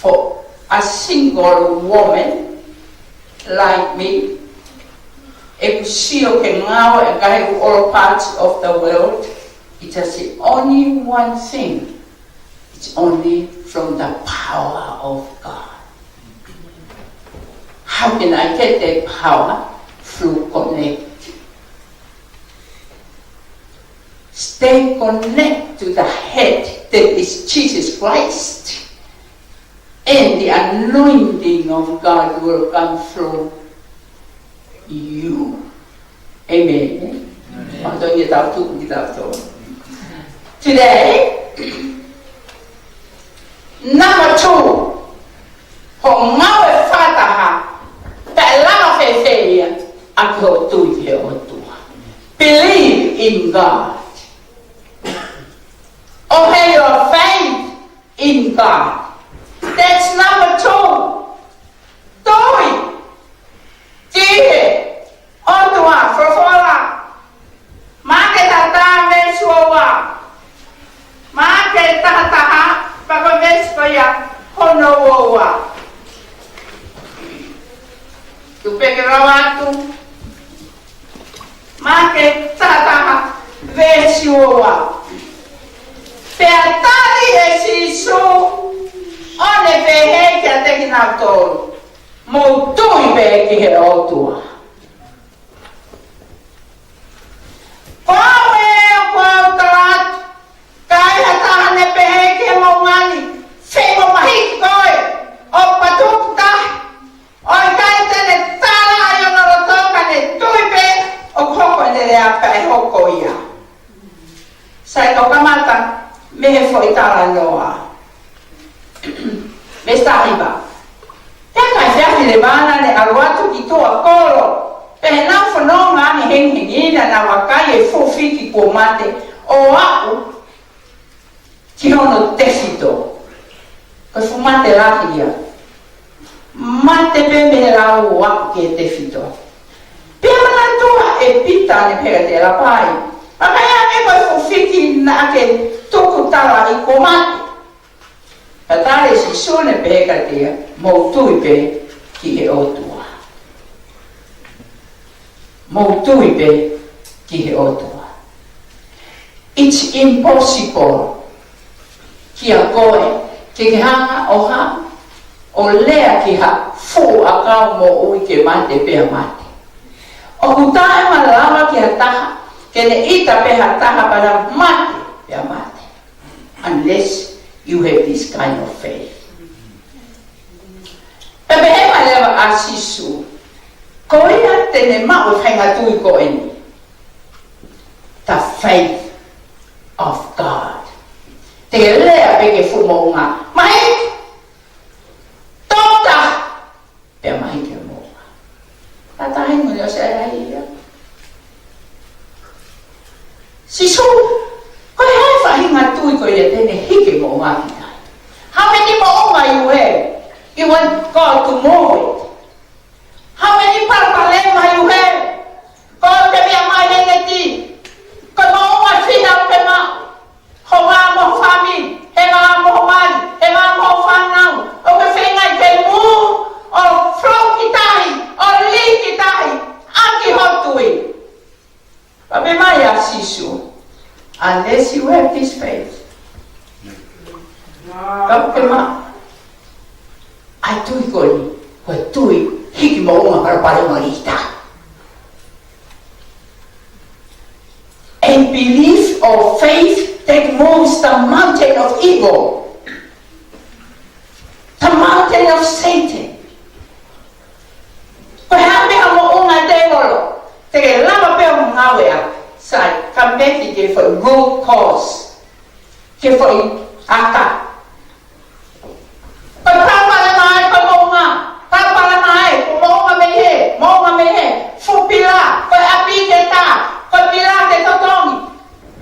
for a single woman like me? ʻOku sio ki he ngāue ʻa e kakai ʻi all parts of the world. It's just the only one thing. It's only from the power of God. How can I get that power? Through connect. Stay and connect to the head, that is Jesus Christ, and the anointing of God will come through you. Amen. Amen. Mālō e tau tuku ki tau tō. Today, number two, hoʻo ngāue fakataha, pea lava fēfē ia ʻaki hoʻo tui ki he ʻOtua. Believe in God. ʻO have your faith in God. That's number two. Tui ki he ʻOtua, folofola. Maʻake taha taha veesi ua ua. Maʻake taha taha, pea ko e veesi ko ia hono ua ua. Tuku pē ke u lau atu. Maʻake taha taha veesi ua ua. Pea tali ʻe Sīsū, ʻo ne pehē kiate kinautolu, mou tui pē ki he ʻOtua. Ko au ē, ko au tala atu, ka ai ha taha ne pehē ki he moʻunga ni, fei mo mahiki koe ʻo patupu tahi, ʻo ʻikai te ne tala ai ʻi hono loto, ka ne tui pē ʻoku hoko ʻene lea pea ʻe hoko ia. Sai, tau kamata mei he foʻi talanoa. Veesi taha hiva. Pea ka fia file vana ne ʻalu atu ki tuʻa kolo, pea ʻi heʻenau fononga ange hengihengi naʻa nau vakai e fuʻu fiki kuo mate, ʻo aʻu ki hono tefito. Ko e fuʻu mate lahi ia. Mate pē mei he lau ʻo aʻu ki he tefito. Pea manatua ʻe Pita, ne pehē kiate ia, Lapai, vakai ange ko e fuʻu fiki naʻa ke tuku talaʻi kuo mate. Pea tali ʻe Sīsū, ne pehē kiate ia, mou tui pē ki he ʻOtua. Mou tui pē ki he ʻOtua. It's impossible kiate koe ke ke hanga ʻo ha, ʻo lea ki ha fuʻu ʻakau moʻui ke mate pea mate. ʻOku taʻemalava ki ha taha ke ne ʻita pē ha taha pea mate pea mate. Unless you have this kind of faith. Pea pehē mai leva ʻa Sīsū, ko ia te ne maʻu e faʻahinga tui ko eni. The faith of God. Te ke lea pē ki he fuʻu moʻunga, mahiki, tō tahi, pea mahiki e moʻunga. Ka tahi mo ia se ai ia. Sīsū, ko e hā e faʻahinga tui ko ia te ne hiki e moʻunga ki tahi? How many moʻunga you have? You want God to move it. How many palopalema you have? Ko e te mea mai he neti. Ko e moʻunga fina ʻoku ke maʻu. Ho vā mo ho fāmili, he vā mo ho mali, he vā mo ho fānau. ʻOku ke feinga ke move, ʻo flow ki tahi, ʻo lī ki tahi, ʻaki hoʻo tui. Pea pehē mai ʻa Sīsū, unless you have this faith. Ka ʻoku ke maʻu ʻa e tui ko eni, ko e tui hiki moʻunga palopalema ʻi tahi. A belief or faith that moves the mountain of evil, the mountain of Satan. Ko e hā pē ha moʻunga ʻa e tēvolo, te ke lava pē ʻo ngāueʻaki, sai, ka meki ke foʻi root cause, ke foʻi aka. Ko e palopalema ē, ko e moʻunga. Palopalema ē, ko e moʻunga mei hē, moʻunga mei hē. Fuʻu pila, ko e ʻapi ke tā, ko e pila ke totongi.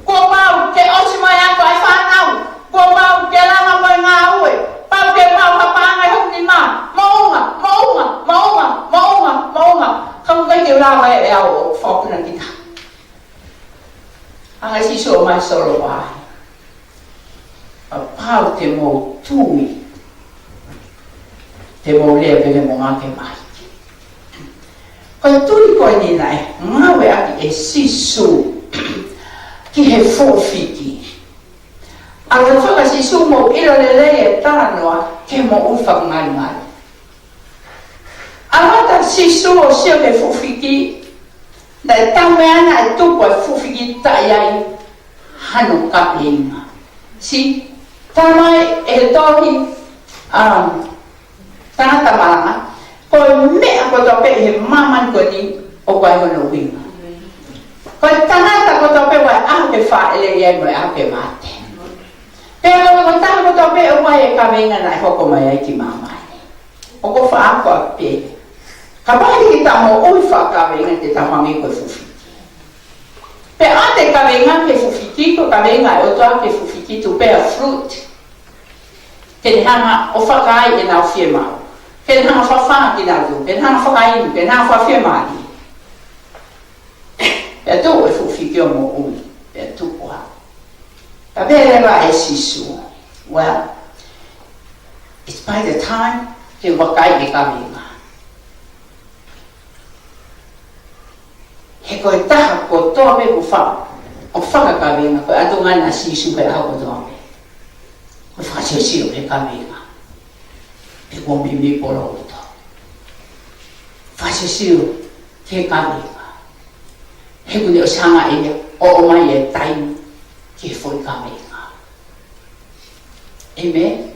Kuo pau ke ʻosi mai ʻa e fānau, kuo pau ke lava mo e ngāue, pau ke maʻu ha paʻanga ʻi hoku nima. Moʻunga, moʻunga, moʻunga, moʻunga, moʻunga. Ka ʻoku ʻikai ke lava ʻe au ʻo fakapuna kita. Hanga ʻe Sīsū ʻo mai solo ai. Kapau te mou tui, te mou lea pē ki he moʻunga ke mahiki. Ko e tui ko eni naʻe ngāueʻaki ʻe Sīsū ki he fuʻu fiki. ʻAlu atu ʻa Sīsū, mou ʻilo lelei e talanoa ki he moʻui fakangalingali. ʻAlu atu ʻa Sīsū ʻo sio ki he fuʻu fiki, naʻe taha mei ai naʻe tupu ʻa e fuʻu fiki taʻe ʻi ai ʻa hono kaveinga. Sī, talamai ʻe he tohi, um, Tangata Malanga, ko e meʻa kotoa pē ʻi he māmani ko eni ʻoku ʻi ai hono ʻuhinga. Ko e tangata kotoa pē ʻoku ʻi ai e ʻaho ke fāʻeleʻi ai mo e ʻaho ke mate. Pea ko e tokotaha kotoa pē ʻoku ʻi ai e kaveinga naʻe hoko mai ai ki māmani. ʻOku ou fakaako pē. Kapau te tau moʻui fakakaveinga te tau hangē ko e fufiki. Pea ʻoua te kaveinga ke fufiki, ko e kaveinga ʻa e ʻOtua ke fufiki to bear fruit. Ke ne hanga ʻo fakaai ʻenau fiemaʻu. Ke ne hanga ʻo fafanga kinautolu. Ke ne hanga ʻo fakainu. Ke ne hanga ʻo fakafiemālie. Pea tuʻu e fufiki ʻo moʻui. Pea tuʻu ʻa. Pea pehē leva ʻe Sīsū. Well, it's by the time ke vakai e kaveinga. He ko e taha kotoa pē ʻoku fa-, ʻoku fakakaveinga, ko e ʻatu ngana ʻa Sīsū he ʻaho kotoa pē. Ko e fakasiosio he kaveinga. He kuo meimei polo uto. Fakasiosio he kaveinga. He kuo ne ʻosi hanga ʻe ia ʻo ʻomai e taimi ki he foʻi kaveinga. ʻĒmeni.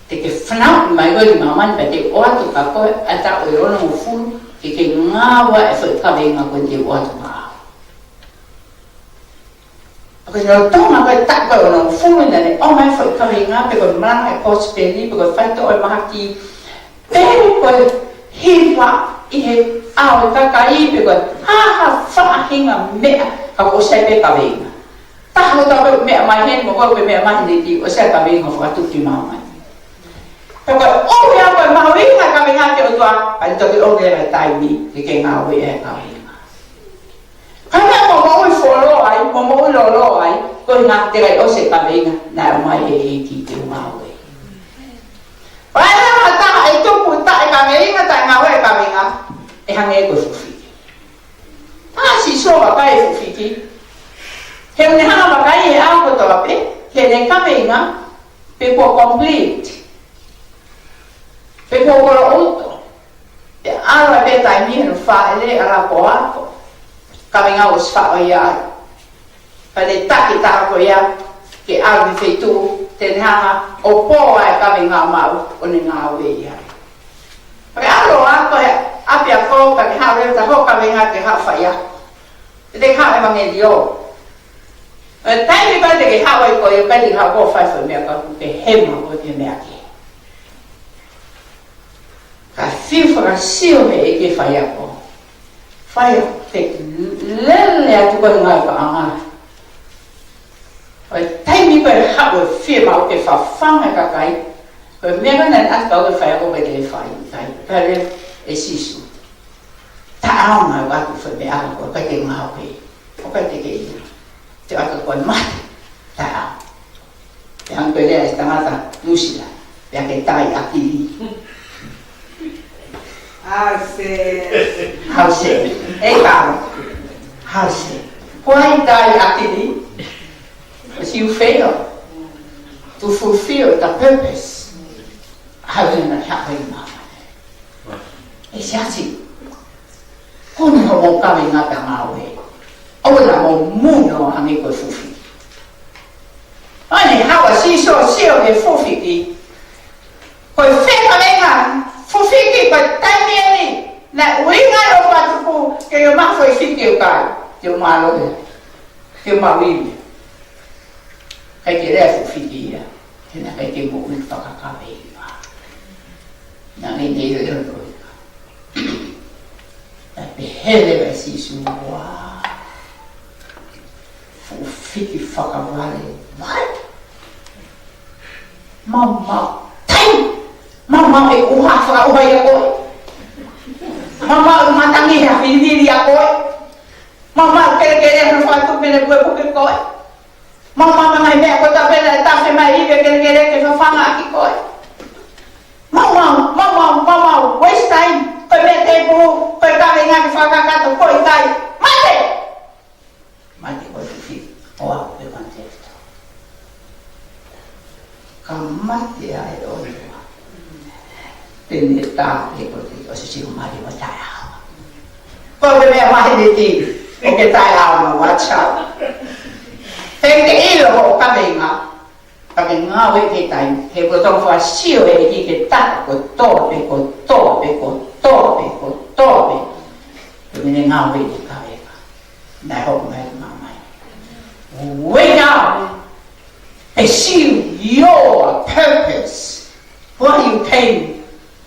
Te ke fanauʻi mai koe ki māmani pea te u ʻoatu kia koe ʻa e taʻu ʻe onongofulu ke ke ngāue ʻa e foʻi kaveinga ko eni te u ʻoatu maʻau. Pea ko e lolotonga ko e taʻu ʻe onongofulu naʻa ne ʻomai e foʻi kaveinga pe ko e malanga e kosipeli pe ko e faitoʻo e mahaki pe ko e hiva ʻi he ʻao e kakai pe ko e hā ha faʻahinga meʻa ka ʻoku ʻosi ʻi ai pē kaveinga. Taha kotoa pē meʻa mai heni mo koe pē meʻa mai heni ki ʻosi ʻa e kaveinga fakatuki māmani. Pea ko e ʻomi ʻa ko e mahuʻinga kaveinga ke ʻOtua, ʻa e toki ʻomi e taimi ke ke ngāue e kaveinga. Ka meʻa mo moʻui fuoloa ai, mo moʻui lōloa ai, ko e ngaahi te kai ʻosi e kaveinga, naʻe ʻomai ʻe he ʻEiki ke u ngāue. Pea ʻi ai ha taha ʻe tupu taʻe kaveinga, taʻe ngāue e kaveinga, ʻe hangē ko e fufiki. Pea Sīsū ʻo vakai e fufiki. He ʻoku ne hanga ʻo vakai he ʻaho kotoa pē, ki heʻene kaveinga, pe kuo complete. Pe kuo kolo uto. Pea ʻalu ai pē taimi hono fāʻele ʻa e ako. Kaveinga ʻosi faʻo ia ai. Pea ne taki taha ko ia, ke ʻalu ki he feituʻu, te ne hanga ʻo pō ai e kaveinga maʻu, ʻo ne ngāue ia. Pea ʻalu ʻo ako he ʻapiako, pea ne haʻu leva ʻo hoko kaveinga ke haʻu faiako. Te ke haʻu ʻevangeliō. ʻE taimi pē te ke haʻu ai koe, pea te ke haʻu ʻo fai foʻi meʻa ka ʻoku ke hema koe ki he meʻa kehe. Ka fiu fakasio he ʻEiki faiako. Faiako te lele atu koe ngāue paʻanga. ʻO e taimi pē haʻu ʻo fiemaʻu ke fafanga e kakai. Ko e meʻa ko ē naʻe ʻasi pau ke faiako ke te fai, kai, kai le e Sīsū. Taʻaonga ʻo ʻatu foʻi meʻa ko ē, ʻikai te ngāue. ʻIkai te ke ʻilo. Te ʻatu ko e mate. Taʻaonga. Pea hangē ko e lea e tangata Nuʻusila. Pea ke tai ʻakili. Hau se. Hau se. E kau. Hau se. Ko hai tai ʻakili? Because you fail to fulfill the purpose. Hau na hau ma. E siasi. Ko eni hoʻomou kaveinga pea ngāue. ʻOua naʻa mou muno hangē ko e fufiki. ʻOku ne haʻu ʻa Sīsū ʻo sio ki he fufiki. Ko e fē kaveinga fufiki ko e taimi eni. Naʻe ʻuhinga ʻo fakatupu ke u mafoʻi fiki ʻo kai. Ke u mālohi. Ke u maʻu ia. ʻIkai ke lea fufiki ia. He naʻe ʻikai ke moʻui fakakaveinga. Naʻe ʻikai ke lea fufiki. Naʻe pehē leva ʻe Sīsū, ʻoua. Fufiki fakavale. What? Maumau tai. Maumau e ʻuha fakaʻuha ia koe. Maumau e matangi he filifili ia koe. Maumau kelekele he fakatupu mene puepuke koe. Maumau mai meʻa kotoa pē naʻe tafe mai ʻi he kelekele ke fafanga ʻaki koe. Maumau, maumau, maumau, waste time, ko e meʻa tēpū, ko e kaveinga ke fakakakato, ko e kai, mate! Mate ko e fifi, ʻoua, ko e mate. Ka mate ai ʻo ia. Te ne tā, he ko te, ʻosi siʻi mali ʻo taʻeʻaonga. Ko e meʻa maheni ki, ʻoku ke taʻeʻaonga, watch out. Te ke ʻilo hoʻo kaveinga, ka ke ngāue ki he taimi, he kuo tau fakasio ʻe he ʻEiki ke ta kotoa pē, kotoa pē, kotoa pē, kotoa pē. Te mene ngāue ki he kaveinga. Naʻe hoko mai ki māmani. Wake up! Pursue your purpose. Why you came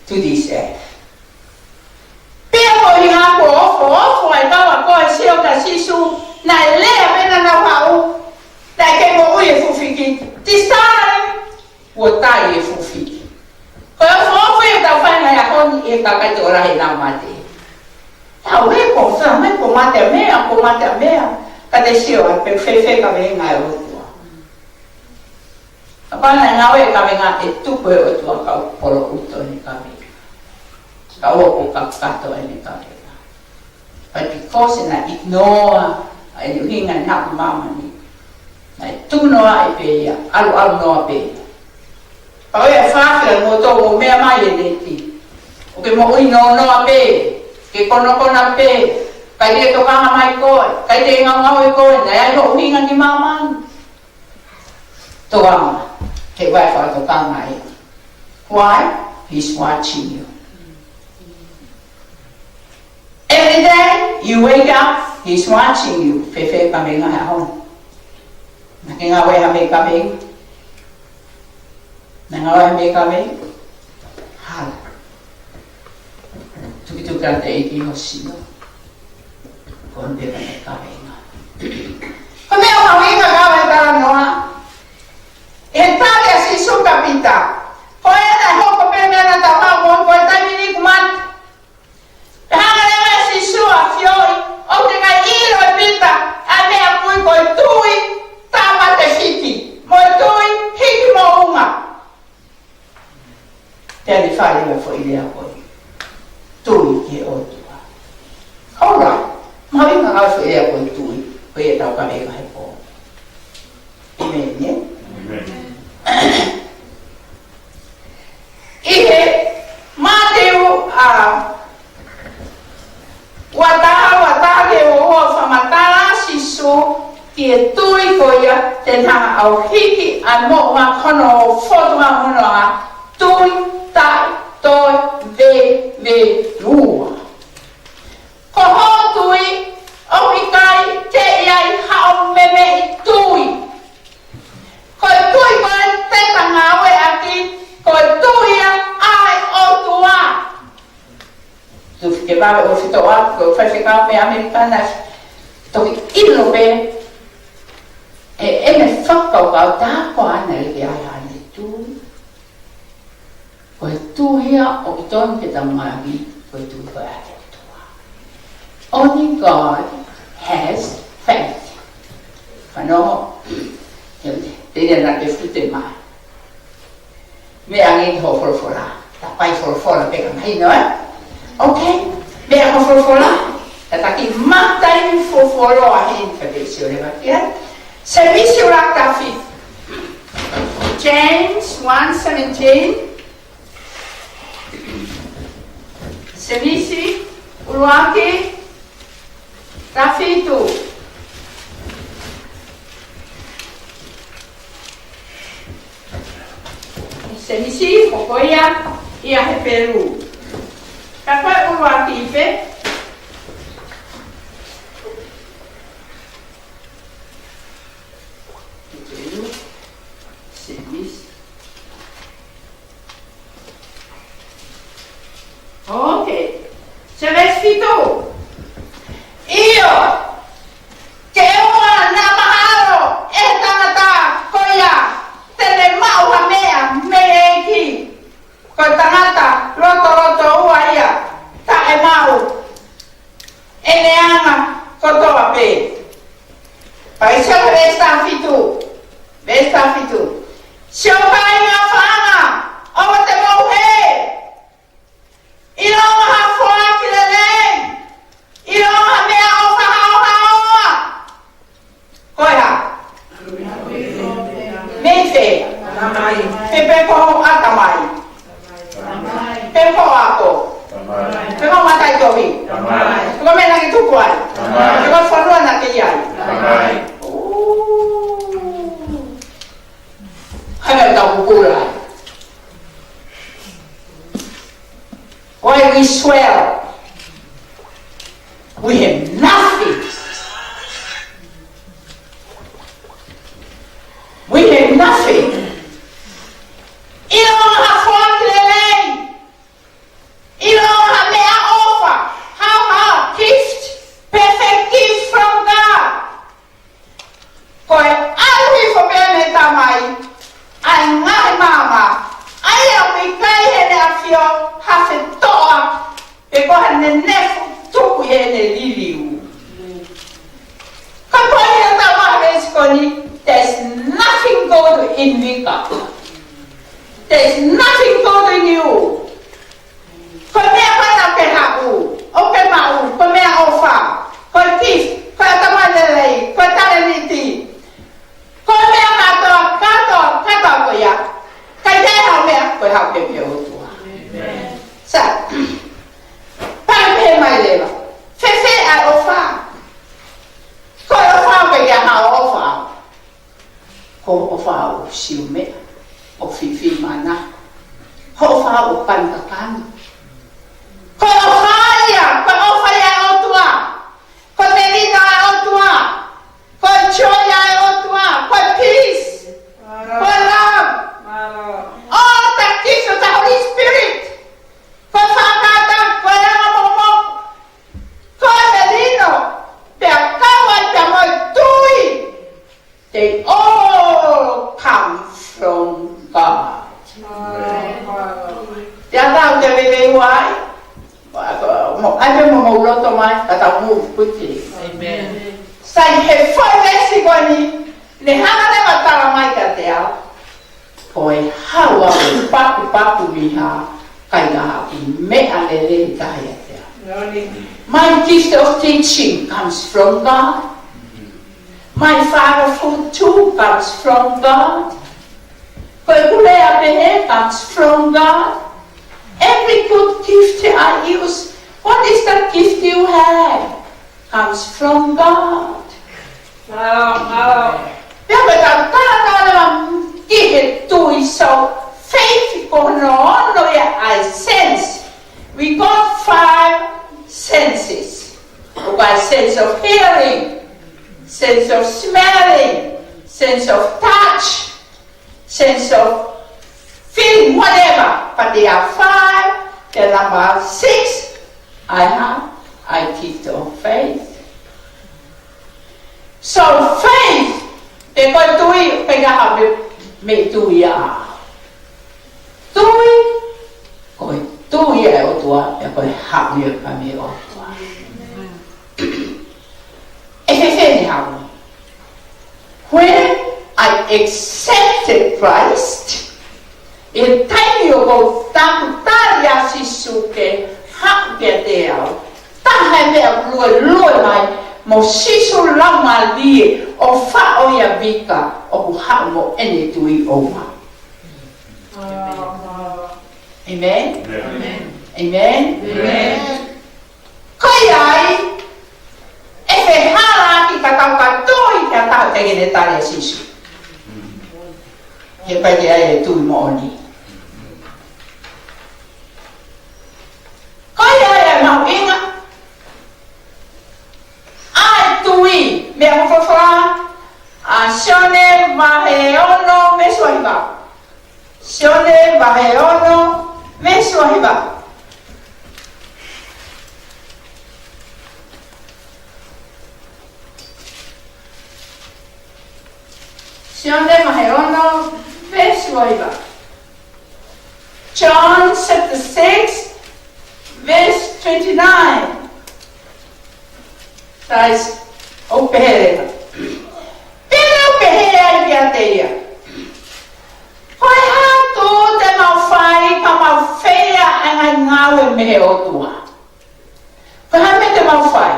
to this earth? Pea ko e ʻuhinga kuo ofo, ofo ai kau a koe sio kia Sīsū, naʻe lea pē naʻa nau haʻu, naʻe kei moʻui e fuʻu fiki. This time, kuo tai e fuʻu fiki. Ko e ofo, ofo ia ʻoku tau fai mai he ʻaho ni ʻi he kakai te ola he nau mate. Tau ē ko, tau mai ko mate meʻa, ko mate meʻa. Ka te sio ai pē fēfē kaveinga ʻa e ʻOtua. Kapau naʻe ngāue e kaveinga ʻe tuku ʻe he ʻOtua kau polo uto ʻene kaveinga. Kau ʻoku kakato ʻene kaveinga. But because naʻe ignore ʻa e ʻuhinga naʻa ku māmani, naʻe tuku noa ai pē ia, ʻalu ʻalu noa pē ia. Pau ia fāfila mo tō mo meʻa mai e neti. ʻOku ke moʻui noa noa pē, ke konokona pē, ʻikai te ke tokanga mai koe, ʻikai te ke ngaungaue koe, naʻe ʻi ai hoʻo ʻuhinga ki māmani. Toanga, ke vai fakatokanga ai. Why? He's watching you. Every day you wake up, he's watching you. Fēfē kaveinga he ʻaho ni? Naʻa ke ngāue ha meʻa kaveinga? Naʻa ke ngāue ha meʻa kaveinga? Hala. Tukituki atu e ʻEiki ho sino. Ko hono pē kaveinga. Ko e meʻa mahuʻinga kau e talanoa. ʻI he tali ʻa Sīsū kia Pita. Ko e naʻe hoko pē meʻa naʻa tau haʻu mo ko e taimi ni kuo mate. Pea hanga leva ʻe Sīsū ʻo ʻafioʻi, ʻoku teʻeki ai ʻilo ʻe Pita ʻa e meʻa ʻoku ui ko e tui, tāmate fiki, mo e tui, hiki moʻunga. Pea ne fai leva e foʻi lea ko ē. Tui ki he ʻOtua. All right. Mahuʻinga ʻa e foʻi lea ko e tui, ko ia ʻetau kaveinga he pō. ʻĒmeni, ē? ʻĒmeni. ʻI he Mātiu, ā, ua taha, ua taha ki he ua ua, fakamatala ʻa Sīsū ki he tui ko ia te ne hanga ʻo hiki ʻa e moʻunga, ko hono fotu ʻa hono ʻa tui taʻe toe vevelua. Ko hoʻo tui, ʻoku ʻikai ke ʻi ai haʻo memeʻi tui. Ko e tui ko ē te ta ngāueʻaki, ko e tui ia ʻa e ʻOtua. Tufi ke vave ʻo fito atu, ko e faifekau mei ʻAmelika naʻe toki ʻilo pē, ʻe, ʻene fakakaukau tā ko ā naʻe ʻikai ai haʻane tui. Ko e tui ia ʻoku totonu ke tau ngāueʻaki, ko e tui ko ē ʻa e ʻOtua. Only God has faith. Fano, te, te, te, na te fute mai. Meʻa ange ki hoʻo folofola. Ta pai folofola pē ka mahino, ē? Okay. Meʻa ki hoʻo folofola. Ta taki mata i folofola ʻa heni ka te sio leva ki ai. Semisi ʻuluaki tafi. James one seventeen. Semisi ʻuluaki tafitu. Semisi, ko ia ʻi he Hepelū. Ka ko e ʻuluaki pē. Hepelū, Semisi. Okay. Semisi fitu. ʻIo, ke ʻoua naʻa mahalo ʻe he tangata ko ia te ne maʻu ha meʻa mei he ʻEiki. Ko e tangata lotolotoua ia, taʻemaʻu ʻene anga kotoa pē. Pea sio ki he veesi taha fitu. Veesi taha fitu. Siʻoku kāinga ʻofaʻanga, ʻoua te mou hē. ʻIlonga ha foaki lelei. ʻIlonga ha meʻaʻofa haohaoa. Ko e hā? Mei fē? Fē pē ko hoʻo ʻatamai. Pē ko hoʻo ako. Pē ko hoʻo mataʻitohi. Pē ko e meʻa naʻa ke tupu ai. Pē ko e fonua naʻa ke ʻi ai. Ū. in vika. There's nothing good in you. Ko e meʻa ko ē naʻa ke haʻu, ʻo ke maʻu, ko e meʻaʻofa, ko e gift, ko e ʻatamai lelei, ko e talēniti, ko e meʻa kātoa, kātoa, kātoa ko ia. Ka ʻi ai ha meʻa, ko e haʻu pē mei he ʻOtua. Sa, pea pehē mai leva, fēfē ʻa e ʻofa? Ko e ʻofa ʻoku ʻikai ha ʻofa. Ko e ʻofa ʻoku siʻi meʻa, ʻoku fiʻifiʻi mana. Ko e ʻofa ʻoku kani kakano. Ko e ʻofa ia, ko e ʻofa ia ʻa e ʻOtua. Ko e melino ʻa e ʻOtua. Ko e joy ʻa e ʻOtua. Ko e peace. Ko e love. All the gifts of the Holy Spirit. Ko e fakataha, ko e anga momo. Ko e melino. Pea kau ai pea mo e tui. They all come from God. Te atau te veve uai. Mo, ai pē mo mo loto mai, ka tau move quickly. Amen. Sai he foʻi veesi ko eni, ne hanga leva ʻo tala mai kiate au. Ko e hā ʻa e papupapu miha, ʻikai ha meʻa lelei taha ia te au. My gift of teaching comes from God. My father food too comes from God. Ko e kulea pehē comes from God. Every good gift I use, what is the gift you have? Comes from God. Mālō, mālō. Pea ko e tau talanoa leva ki he tui, so faith ko hono ono ia ʻa e sense. We got five senses. We got sense of hearing, sense of smelling, sense of touch, sense of feeling, whatever. But there are five. The number six, I have, I give the faith. So faith, pe ko e tui, pe ka ha me, me tui a. Tui, ko e tui ʻa e ʻOtua, pe ko e haʻu ia ka mei he ʻOtua. ʻE fēfē ʻene haʻu? When I accepted Christ, ʻi he taimi ʻoku ou takutali ʻa Sīsū ke haʻu kiate au, taha e meʻa ʻoku luelue mai mo Sīsū Laumālie ʻo faʻo ia vika ʻoku haʻu mo ʻene tui ʻoua. Amen? Amen. Amen. Amen. Ko ia ai, ʻe fehālaaki ka tau ka tui ki ha taha teʻeki ke ne tali ʻa Sīsū. He ʻikai ke ʻi ai e tui moʻoni. Ko ia ai ʻa e mahuʻinga ʻa e tui, meʻa ko e folofola, ʻa Sione vahe ono veesi ua hiva. Sione vahe ono veesi ua hiva. Sione vahe ono veesi ua hiva. John chapter six, verse twenty-nine. Sai, ʻoku pehē leva. Pea ne u pehē ai kiate ia, ko e hā ʻoku te mau fai ka mau feia ʻa e ngaahi ngāue mei he ʻOtua? Ko e hā e meʻa te mau fai?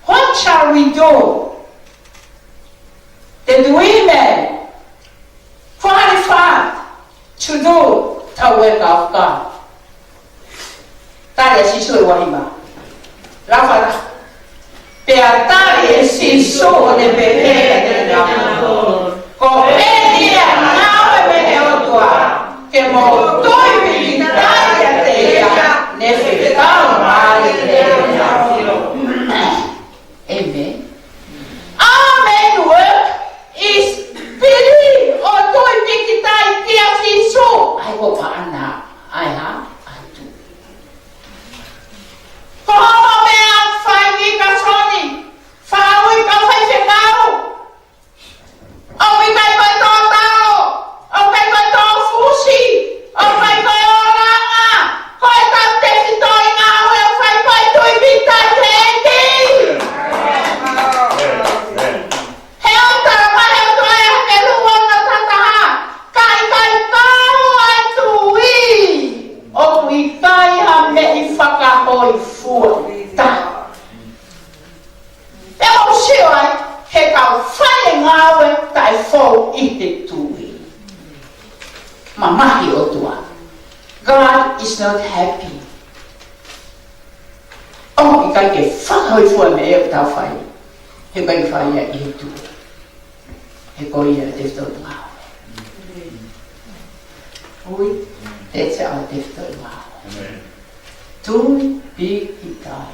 What shall we do? That we may qualify to do the work of God. Tali ʻa Sīsū ʻe ua hiva. Lafana. Pea tali ʻe Sīsū ʻo ne pehē kiate kinautolu, ko eni ʻa e ngāue mei he ʻOtua, ke mou tui pīkitai kiate ia ne fekau mai ʻene ʻAfio. Amen. Our main work is believe, ʻo tui pīkitai kia Sīsū. ʻAi ko paʻana, ʻai ha, ʻai tu. Ko hoʻo meʻa fai ki ka soni, fāui ka faifekau, ʻa e fou ʻi he tui. Mamahi ʻOtua. God is not happy. ʻOku ʻikai ke fakahōifua e meʻa ʻoku tau fai. He ʻikai fai ia ʻi he tui. He ko ia e tefitoʻi ngāue. Ui, that's our tefitoʻi ngāue. Amen. Tui pīkitai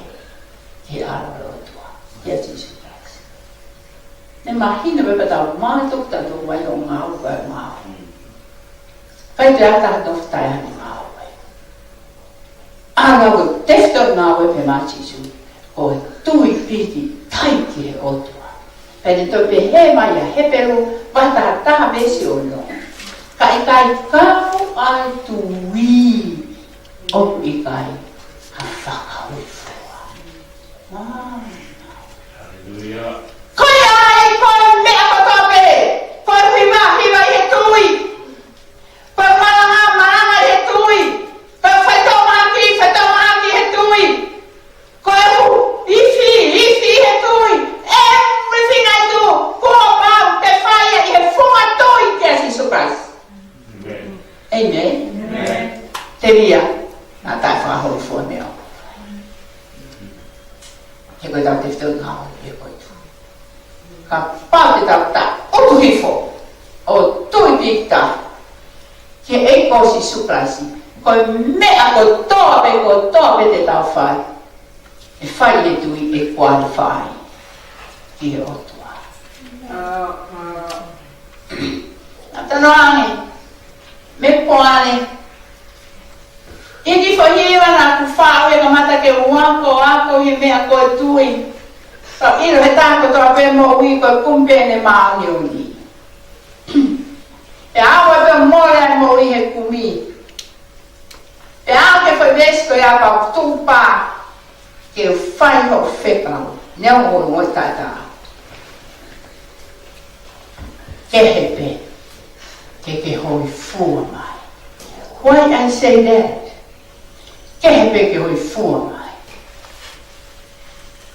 ki he ʻAlo ʻo e ʻOtua, kia Sīsū Kalaisi. Ne mahino pē pea tau mātuku tautolu ai ʻo ngāue, ʻo ngāue. Kai te ata ha tofu tai ane ngāue. ʻA ia ko e tefitoʻi ngāue pē maʻa Sīsū, ko e tui pīkitai ki he ʻOtua. Pea ne toe pehē mai ʻa Hepelū vahe taha taha veesi ono: Ka ʻikai kau ʻa e tui, ʻoku ʻikai ha fakahōifua. Wow. Haleluia. Ko ia ai ko e meʻa kotoa pē, ko e hiva, hiva ʻi he tui. Ko e malanga, malanga ʻi he tui. Ko e faitoʻo mahaki, faitoʻo mahaki ʻi he tui. Ko e ʻuhu, ifi, ifi ʻi he tui. Everything I do, kuo pau ke fai ʻi he funga tui kia Sīsū Kalaisi. Amen. Amen. Amen. Telia, naʻa tau fakahōifua meʻa. He ko e tau tefitoʻi ngāue, he ko e tui. Kapau te tau taʻutu hifo ʻo tui pīkitai ki he ʻEiki ko Sīsū Kalaisi, ko e meʻa kotoa pē, kotoa pē te tau fai, ʻe fai ʻi he tui, ʻe qualify ki he ʻOtua. ʻA, ʻa. ʻA tano ange, me poane, ʻi he kiʻi foʻi hiva naʻa ku faʻu ʻi he kamata ke u ako, ako ʻi he meʻa ko e tui. Ka ʻilo he taha kotoa pē moʻui ko e kumi pē ʻene māʻoniʻoni. Pea ʻoua te mole ʻa e moʻui he kumi. Pea ʻoku ke fai veesi ko ia ka tupa ke fai hoʻo fekau. Neongo ʻoku taʻetaʻa. Kehe pē ke ke hōifua mai. Why I say that? Kehe pē ke hōifua mai.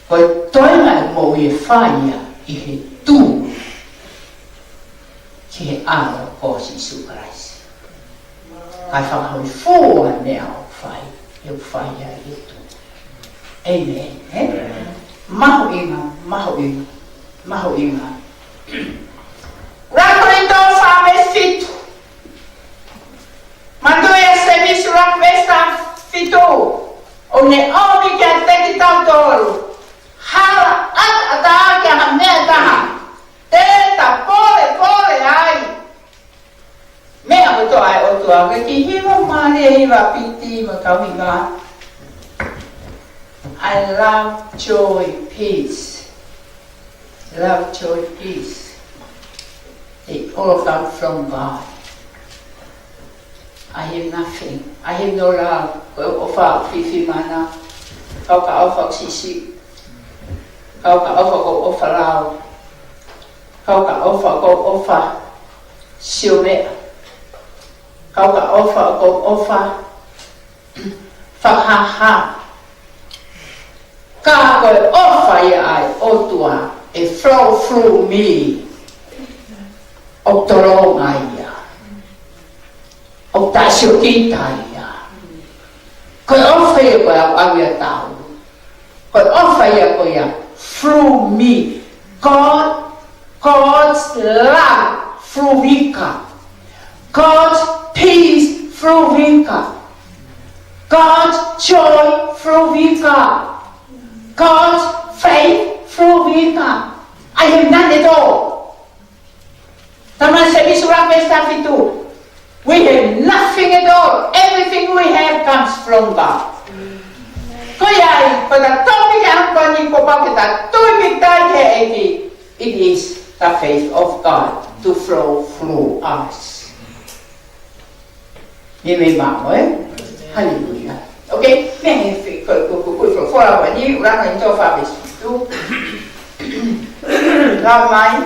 Ko e toenga e moʻui ʻe fai ia ʻi he tui ki he ʻAlo ko Sīsū Kalaisi. Kae fakahōifua e meʻa ʻoku fai, ʻoku fai ai ʻi he tui. Amen. Eh? Amen. Mahuʻinga, mahuʻinga, mahuʻinga. ʻUluaki Kolinitō fā veesi fitu. Manatuʻi ʻa Sēmisi ʻuluaki veesi taha fitu. ʻOku ne ʻomi kiate kitautolu hala ʻataʻatā ki ha meʻa ʻe taha te ta polepole ai. Meʻa kotoa ʻa e ʻOtua, ko e kiʻi hiva mālie, hiva piti mo e kau hiva. I love, joy, peace. Love, joy, peace. They all come from God. I have nothing. I have no love. Ko e ʻofa fiefia mana. Kau ka ʻofa sisi. Kau ka ʻofa ko e ʻofa lao. Kau ka ʻofa ko e ʻofa sio meʻa. Kau ka ʻofa ko e ʻofa fakahāhā. Ka ko e ʻofa ia ʻa e ʻOtua ʻe flow through me. ʻOku tolonga ia. ʻOku taʻe sio kita ia. Ko e ʻofa ia ko e ʻauʻau ia tau. Ko e ʻofa ia ko ia through me. God, God's love through Vika. God's peace through Vika. God's joy through Vika. God's faith through Vika. I have none at all. Talamai ʻe Sēmisi ʻuluaki veesi taha fitu. We have nothing at all. Everything we have comes from God. Ko ia ai, ko e topic ʻa e ʻaho ni kuo pau ke ta tui pīkitai ki he ʻEiki. It is the faith of God to flow through us. Meimei maʻu, ē? Haleluia. Okay, mei he fi-, ko, ko, ko, ko, ko, folofola ko eni, ʻUluaki Kolinitō fā veesi fitu. Lau mai.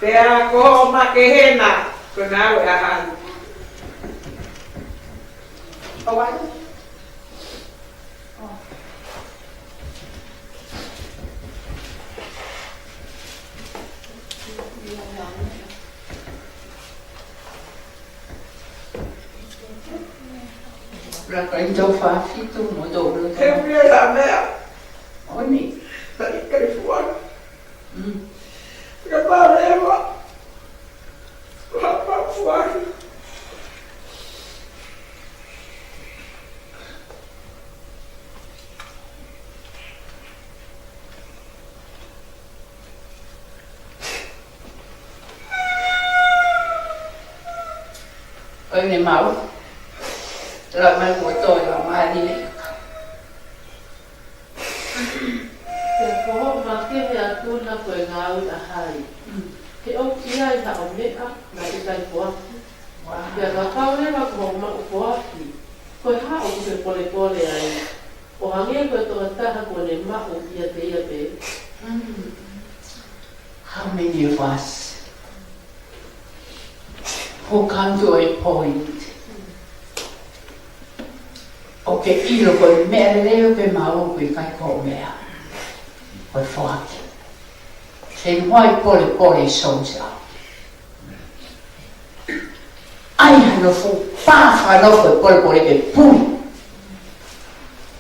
Pea ko hoʻo makehena, ko e ngāue ʻa hai? ʻO ai? Oh. Kalaisi tau fāfitu mo tau ulo. He mea la mea. Oni. Tali kali fuan. Mm. Ka pale ma. Papa fuan. ʻOi ne mau. Lau mai kuo toe lau mai ni. Pea ko hoʻo makehe atu na ko e ngāue ʻa hai? He ʻoku ʻi ai haʻo meʻa naʻe ʻikai foaki. Pea kapau leva ko hoʻo maʻu foaki, ko e hā ʻoku ke polepole ai? ʻO hangē ko e tokotaha kuo ne maʻu ʻiate ia pē. How many of us who come to a point ʻoku ke ʻilo ko e meʻa lelei ʻoku ke maʻu ʻoku ʻikai ko hoʻo meʻa, ko e foaki. Then why polepole shows up? ʻAi hano fuʻu pā fakanofo e polepole ke puli.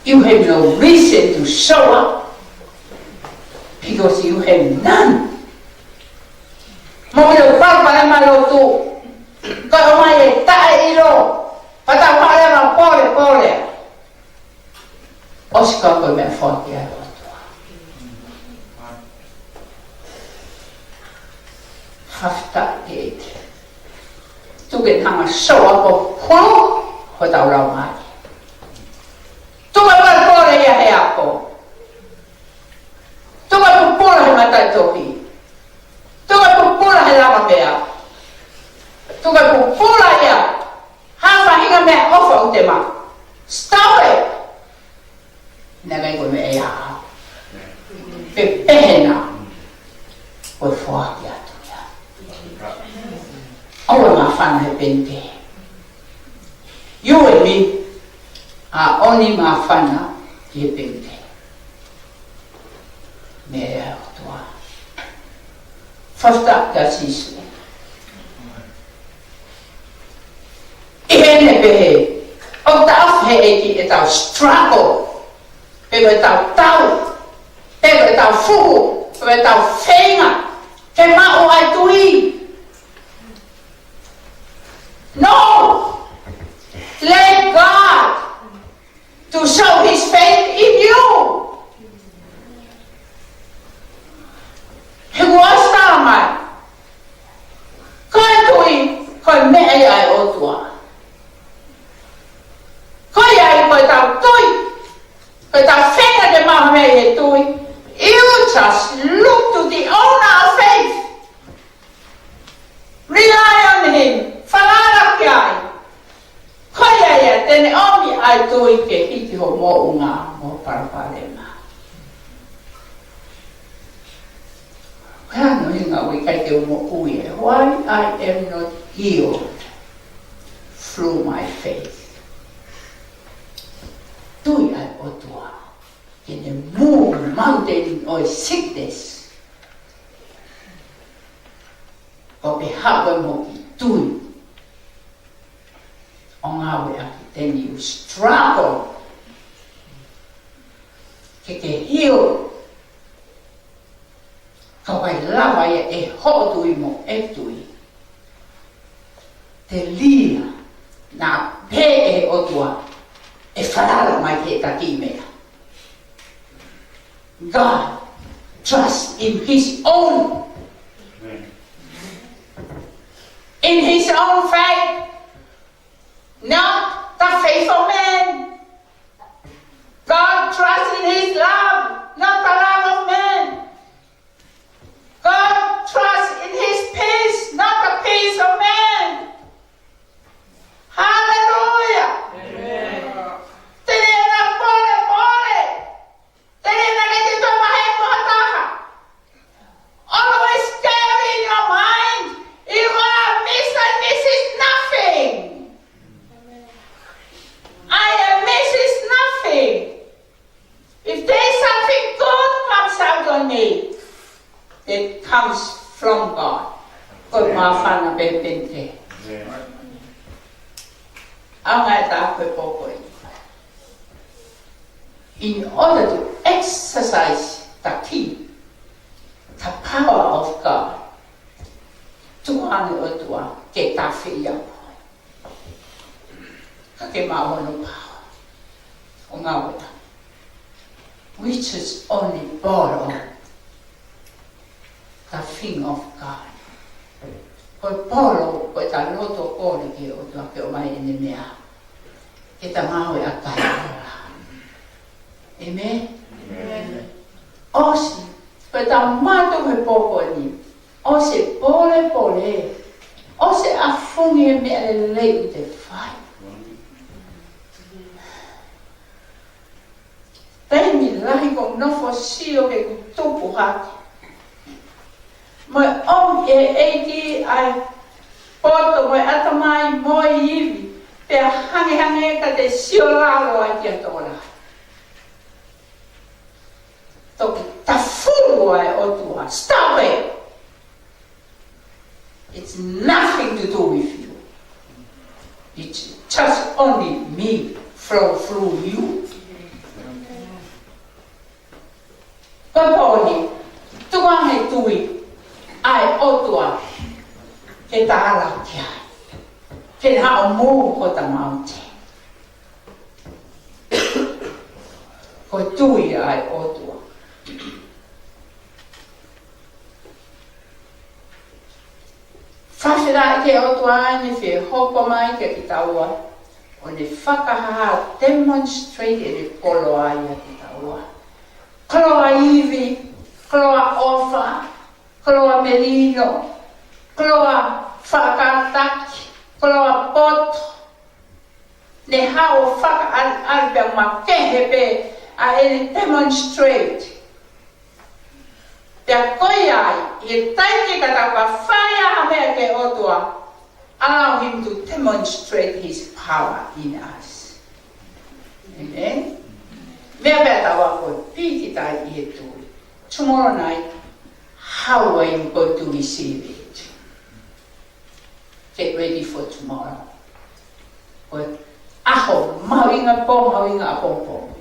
You have no reason to show up because you have none. Mo ʻilo pāpā e ma lotu. Ka ʻomai e taʻeʻilo. Pea tau haʻu leva polepole. ʻOsi ka ko e meʻa foaki ʻa e ʻOtua. Fakafetaʻi ki he ʻEiki. Tuku ke hanga show up ʻo hulu hotau laumālie. Tuku ke polepole ia he ako. Tuku ke pupula he mataʻitohi. Tuku ke pupula he lavameʻa. Tuku ke pupula ia ha faʻahinga meʻaʻofa ʻoku te maʻu. Stop it. Naʻe ʻikai ko e meʻa ia. Pe pehē na. Ko e foaki atu ia. ʻOua ʻe māfana he peni kehe. You and me are only māfana he peni kehe. Meʻa ʻa e ʻOtua. Fakafetaʻi kia Sīsū. ʻI heʻene pehē, ʻoku taʻofi ʻe he ʻEiki ʻetau struggle, pe ko ʻetau tau, pe ko ʻetau fuhu, pe ko ʻetau feinga ke maʻu ʻa e tui. No! Let God to show his faith in you. He kuo ʻosi tala mai, ko e tui, ko e meʻa ia ʻa e ʻOtua. Ko ia ai ko ʻetau tui, ko ʻetau feinga ke maʻu ha meʻa ʻi he tui. You just look to the owner of faith. Rely on him. Falala ki ai. Ko ia ia te ne ʻomi ʻa e tui ke hiki ho moʻunga mo palopalema. Ko e hā hono ʻuhinga ʻoku ʻikai te u moʻui ai? Why I am not healed through my faith? Tui ʻa e ʻOtua ke ne move mountain ʻo e sickness. ʻO pehē ʻa koe mo kiʻi tui ʻo ngāueʻaki, then you struggle ke ke heal. Ka ʻoku ʻikai lava ia ʻe hoʻo tui mo ʻeku tui. Telia naʻa pehē ʻe he ʻOtua ʻe falala mai ki heʻeta kiʻi meʻa. God trusts in his own, in his own faith, not the faith of man. God trusts in his love, not the love of man. God trusts in his peace, not the peace of man. Hallelujah. Amen. Telia naʻa polepole. Telia naʻe ʻikai te toe maheni mo ha taha. Always carry in your mind, you are Mister and Missus Nothing. I am Missus Nothing. If there is something good comes out on me, it comes from God. Ko e māfana pē peni kehe. Amen. ʻAonga ʻetau pō ko eni. In order to exercise the key, the power of God, tukuange ʻOtua ke tafeʻi au. Ka ke maʻu hono power ʻo ngāue ʻaki, which is only borrow the thing of God. Ko e polo, ko ʻeta loto kole ki he ʻOtua ke ʻomai ʻene meʻa, ke ta ngāue ʻaki ai. Amen? Amen. ʻOsi, ko ʻeta mato he pō ko eni, ʻosi e polepole, ʻosi e ʻafungi e meʻa lelei ʻoku te fai. Taimi lahi ʻoku ou nofo ʻo sio ki heʻeku tupu hake, mo e ʻomi ʻe he ʻEiki ʻa e poto mo e ʻatamai mo e ivi, pea hangehangē ka te sio lalo ai ki ha tokolahi. Toki tafulu ai ʻOtua. Stop it. It's nothing to do with you. It's just only me flow through you. Ko e pō ni, tukuange tui ʻa e ʻOtua ke ta ala ki ai, ke ne haʻo move ko ʻeta mountain. Ko e tui ʻa e ʻOtua. Fakafetaʻi ki he ʻOtua ʻene fie hoko mai kiate kitaua, ʻo ne fakahā, demonstrate ʻene koloa ʻiate kitaua. Koloa ivi, koloa ʻofa, koloa melino, koloa faʻa kātaki, koloa poto. Ne haʻu ʻo fakaʻaliʻali pea makehe pē ʻa ʻene demonstrate. Pea ko ia ai, ʻi he taimi ka tau ka fai ʻa e meʻa ki he ʻOtua, allow him to demonstrate his power in us. Amen? Meʻa pē ʻa taua ko e pīkitai ʻi he tui. Tomorrow night, how are you going to receive it? Get ready for tomorrow. Ko e ʻaho mahuʻinga, pō mahuʻinga ʻapongipongi,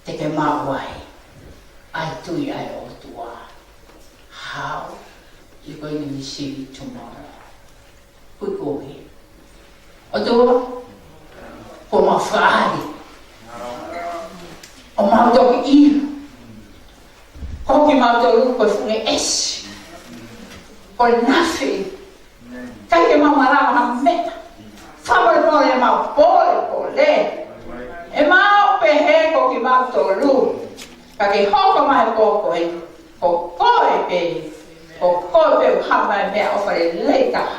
te ke maʻu ai ʻa e tui ʻa e ʻOtua. How you going to receive it tomorrow? Kuikui. ʻOtua, ko mau fāʻali, ʻo mau toki ʻilo ko kimautolu ko e funga ʻesi, ko e nafi. ʻIkai ke mau malava ha meʻa. Fakamolemole ʻemau polepole. ʻEmau pehē ko kimautolu. Ka ke hoko mai he pō ko ē, ko koe pē, ko koe pē ʻoku haʻu mai meʻaʻofa lelei taha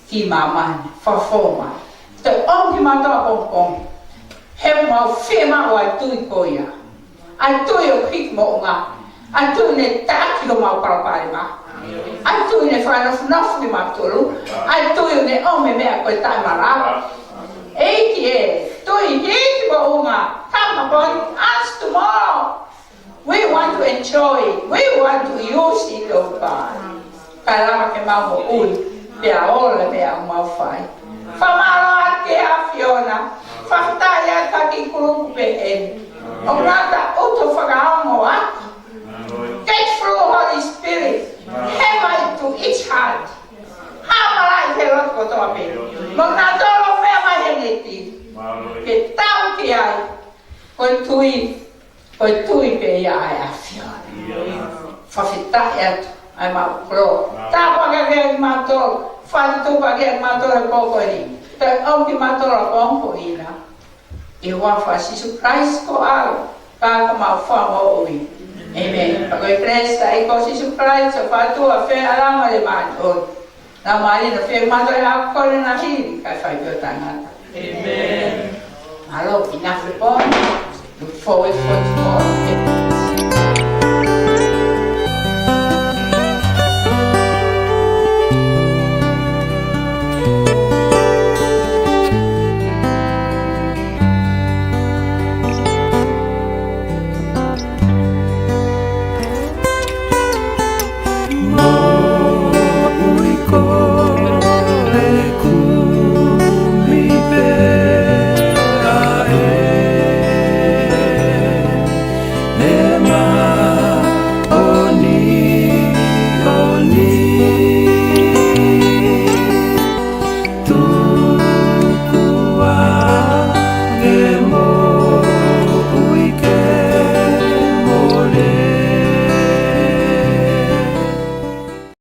ki māmani, fafo mai. Toe ʻomi kimautolu ʻapongipongi, he ʻoku mau fiemaʻu ʻa e tui ko ia. ʻA e tui ʻoku hiki moʻunga. ʻA e tui ne taki homau palopalema. ʻA e tui ne fakanofonofo kimautolu. ʻA e tui ne ʻomi meʻa ko e taʻemalava. ʻEiki ē, tui hiki moʻunga. Come upon us tomorrow. We want to enjoy it. We want to use it, oh God. Kae lava ke mau moʻui pea ola meʻa ʻoku mau fai. Fakamālō atu ki he ʻAfiona. Fakafetaʻi atu ki he kulupu pehē ni. ʻOku ngata ʻuto fakaongo atu. Get through, Holy Spirit. Hammer it to each heart. Hammer it he loto kotoa pē. Mo ngatolo meʻa mai he neti. Ke tau ki ai. Ko e tui, ko e tui pē ia ʻa e ʻAfiona. Fakafetaʻi atu, ʻa e mau kolo. Tāpuaki ʻaki kimautolu, fakatuʻupaki kimautolu he pō ko eni. Toe ʻomi kimautolu ʻapongipongi na. ʻI he huafa ʻo Sīsū Kalaisi ko e ʻAlo, ka ko homau Fakamoʻui. ʻĒmeni. Pea ko e kelesi ʻa e ʻEiki ko Sīsū Kalaisi, ʻofa ʻa e ʻOtua, feohi ʻa e Laumālie Māʻoniʻoni, na mai na fie mato e akole na hili kae fai pē ʻo taʻengata. ʻĒmeni. Mālō, ʻi he efiafi ni, look forward for tomorrow.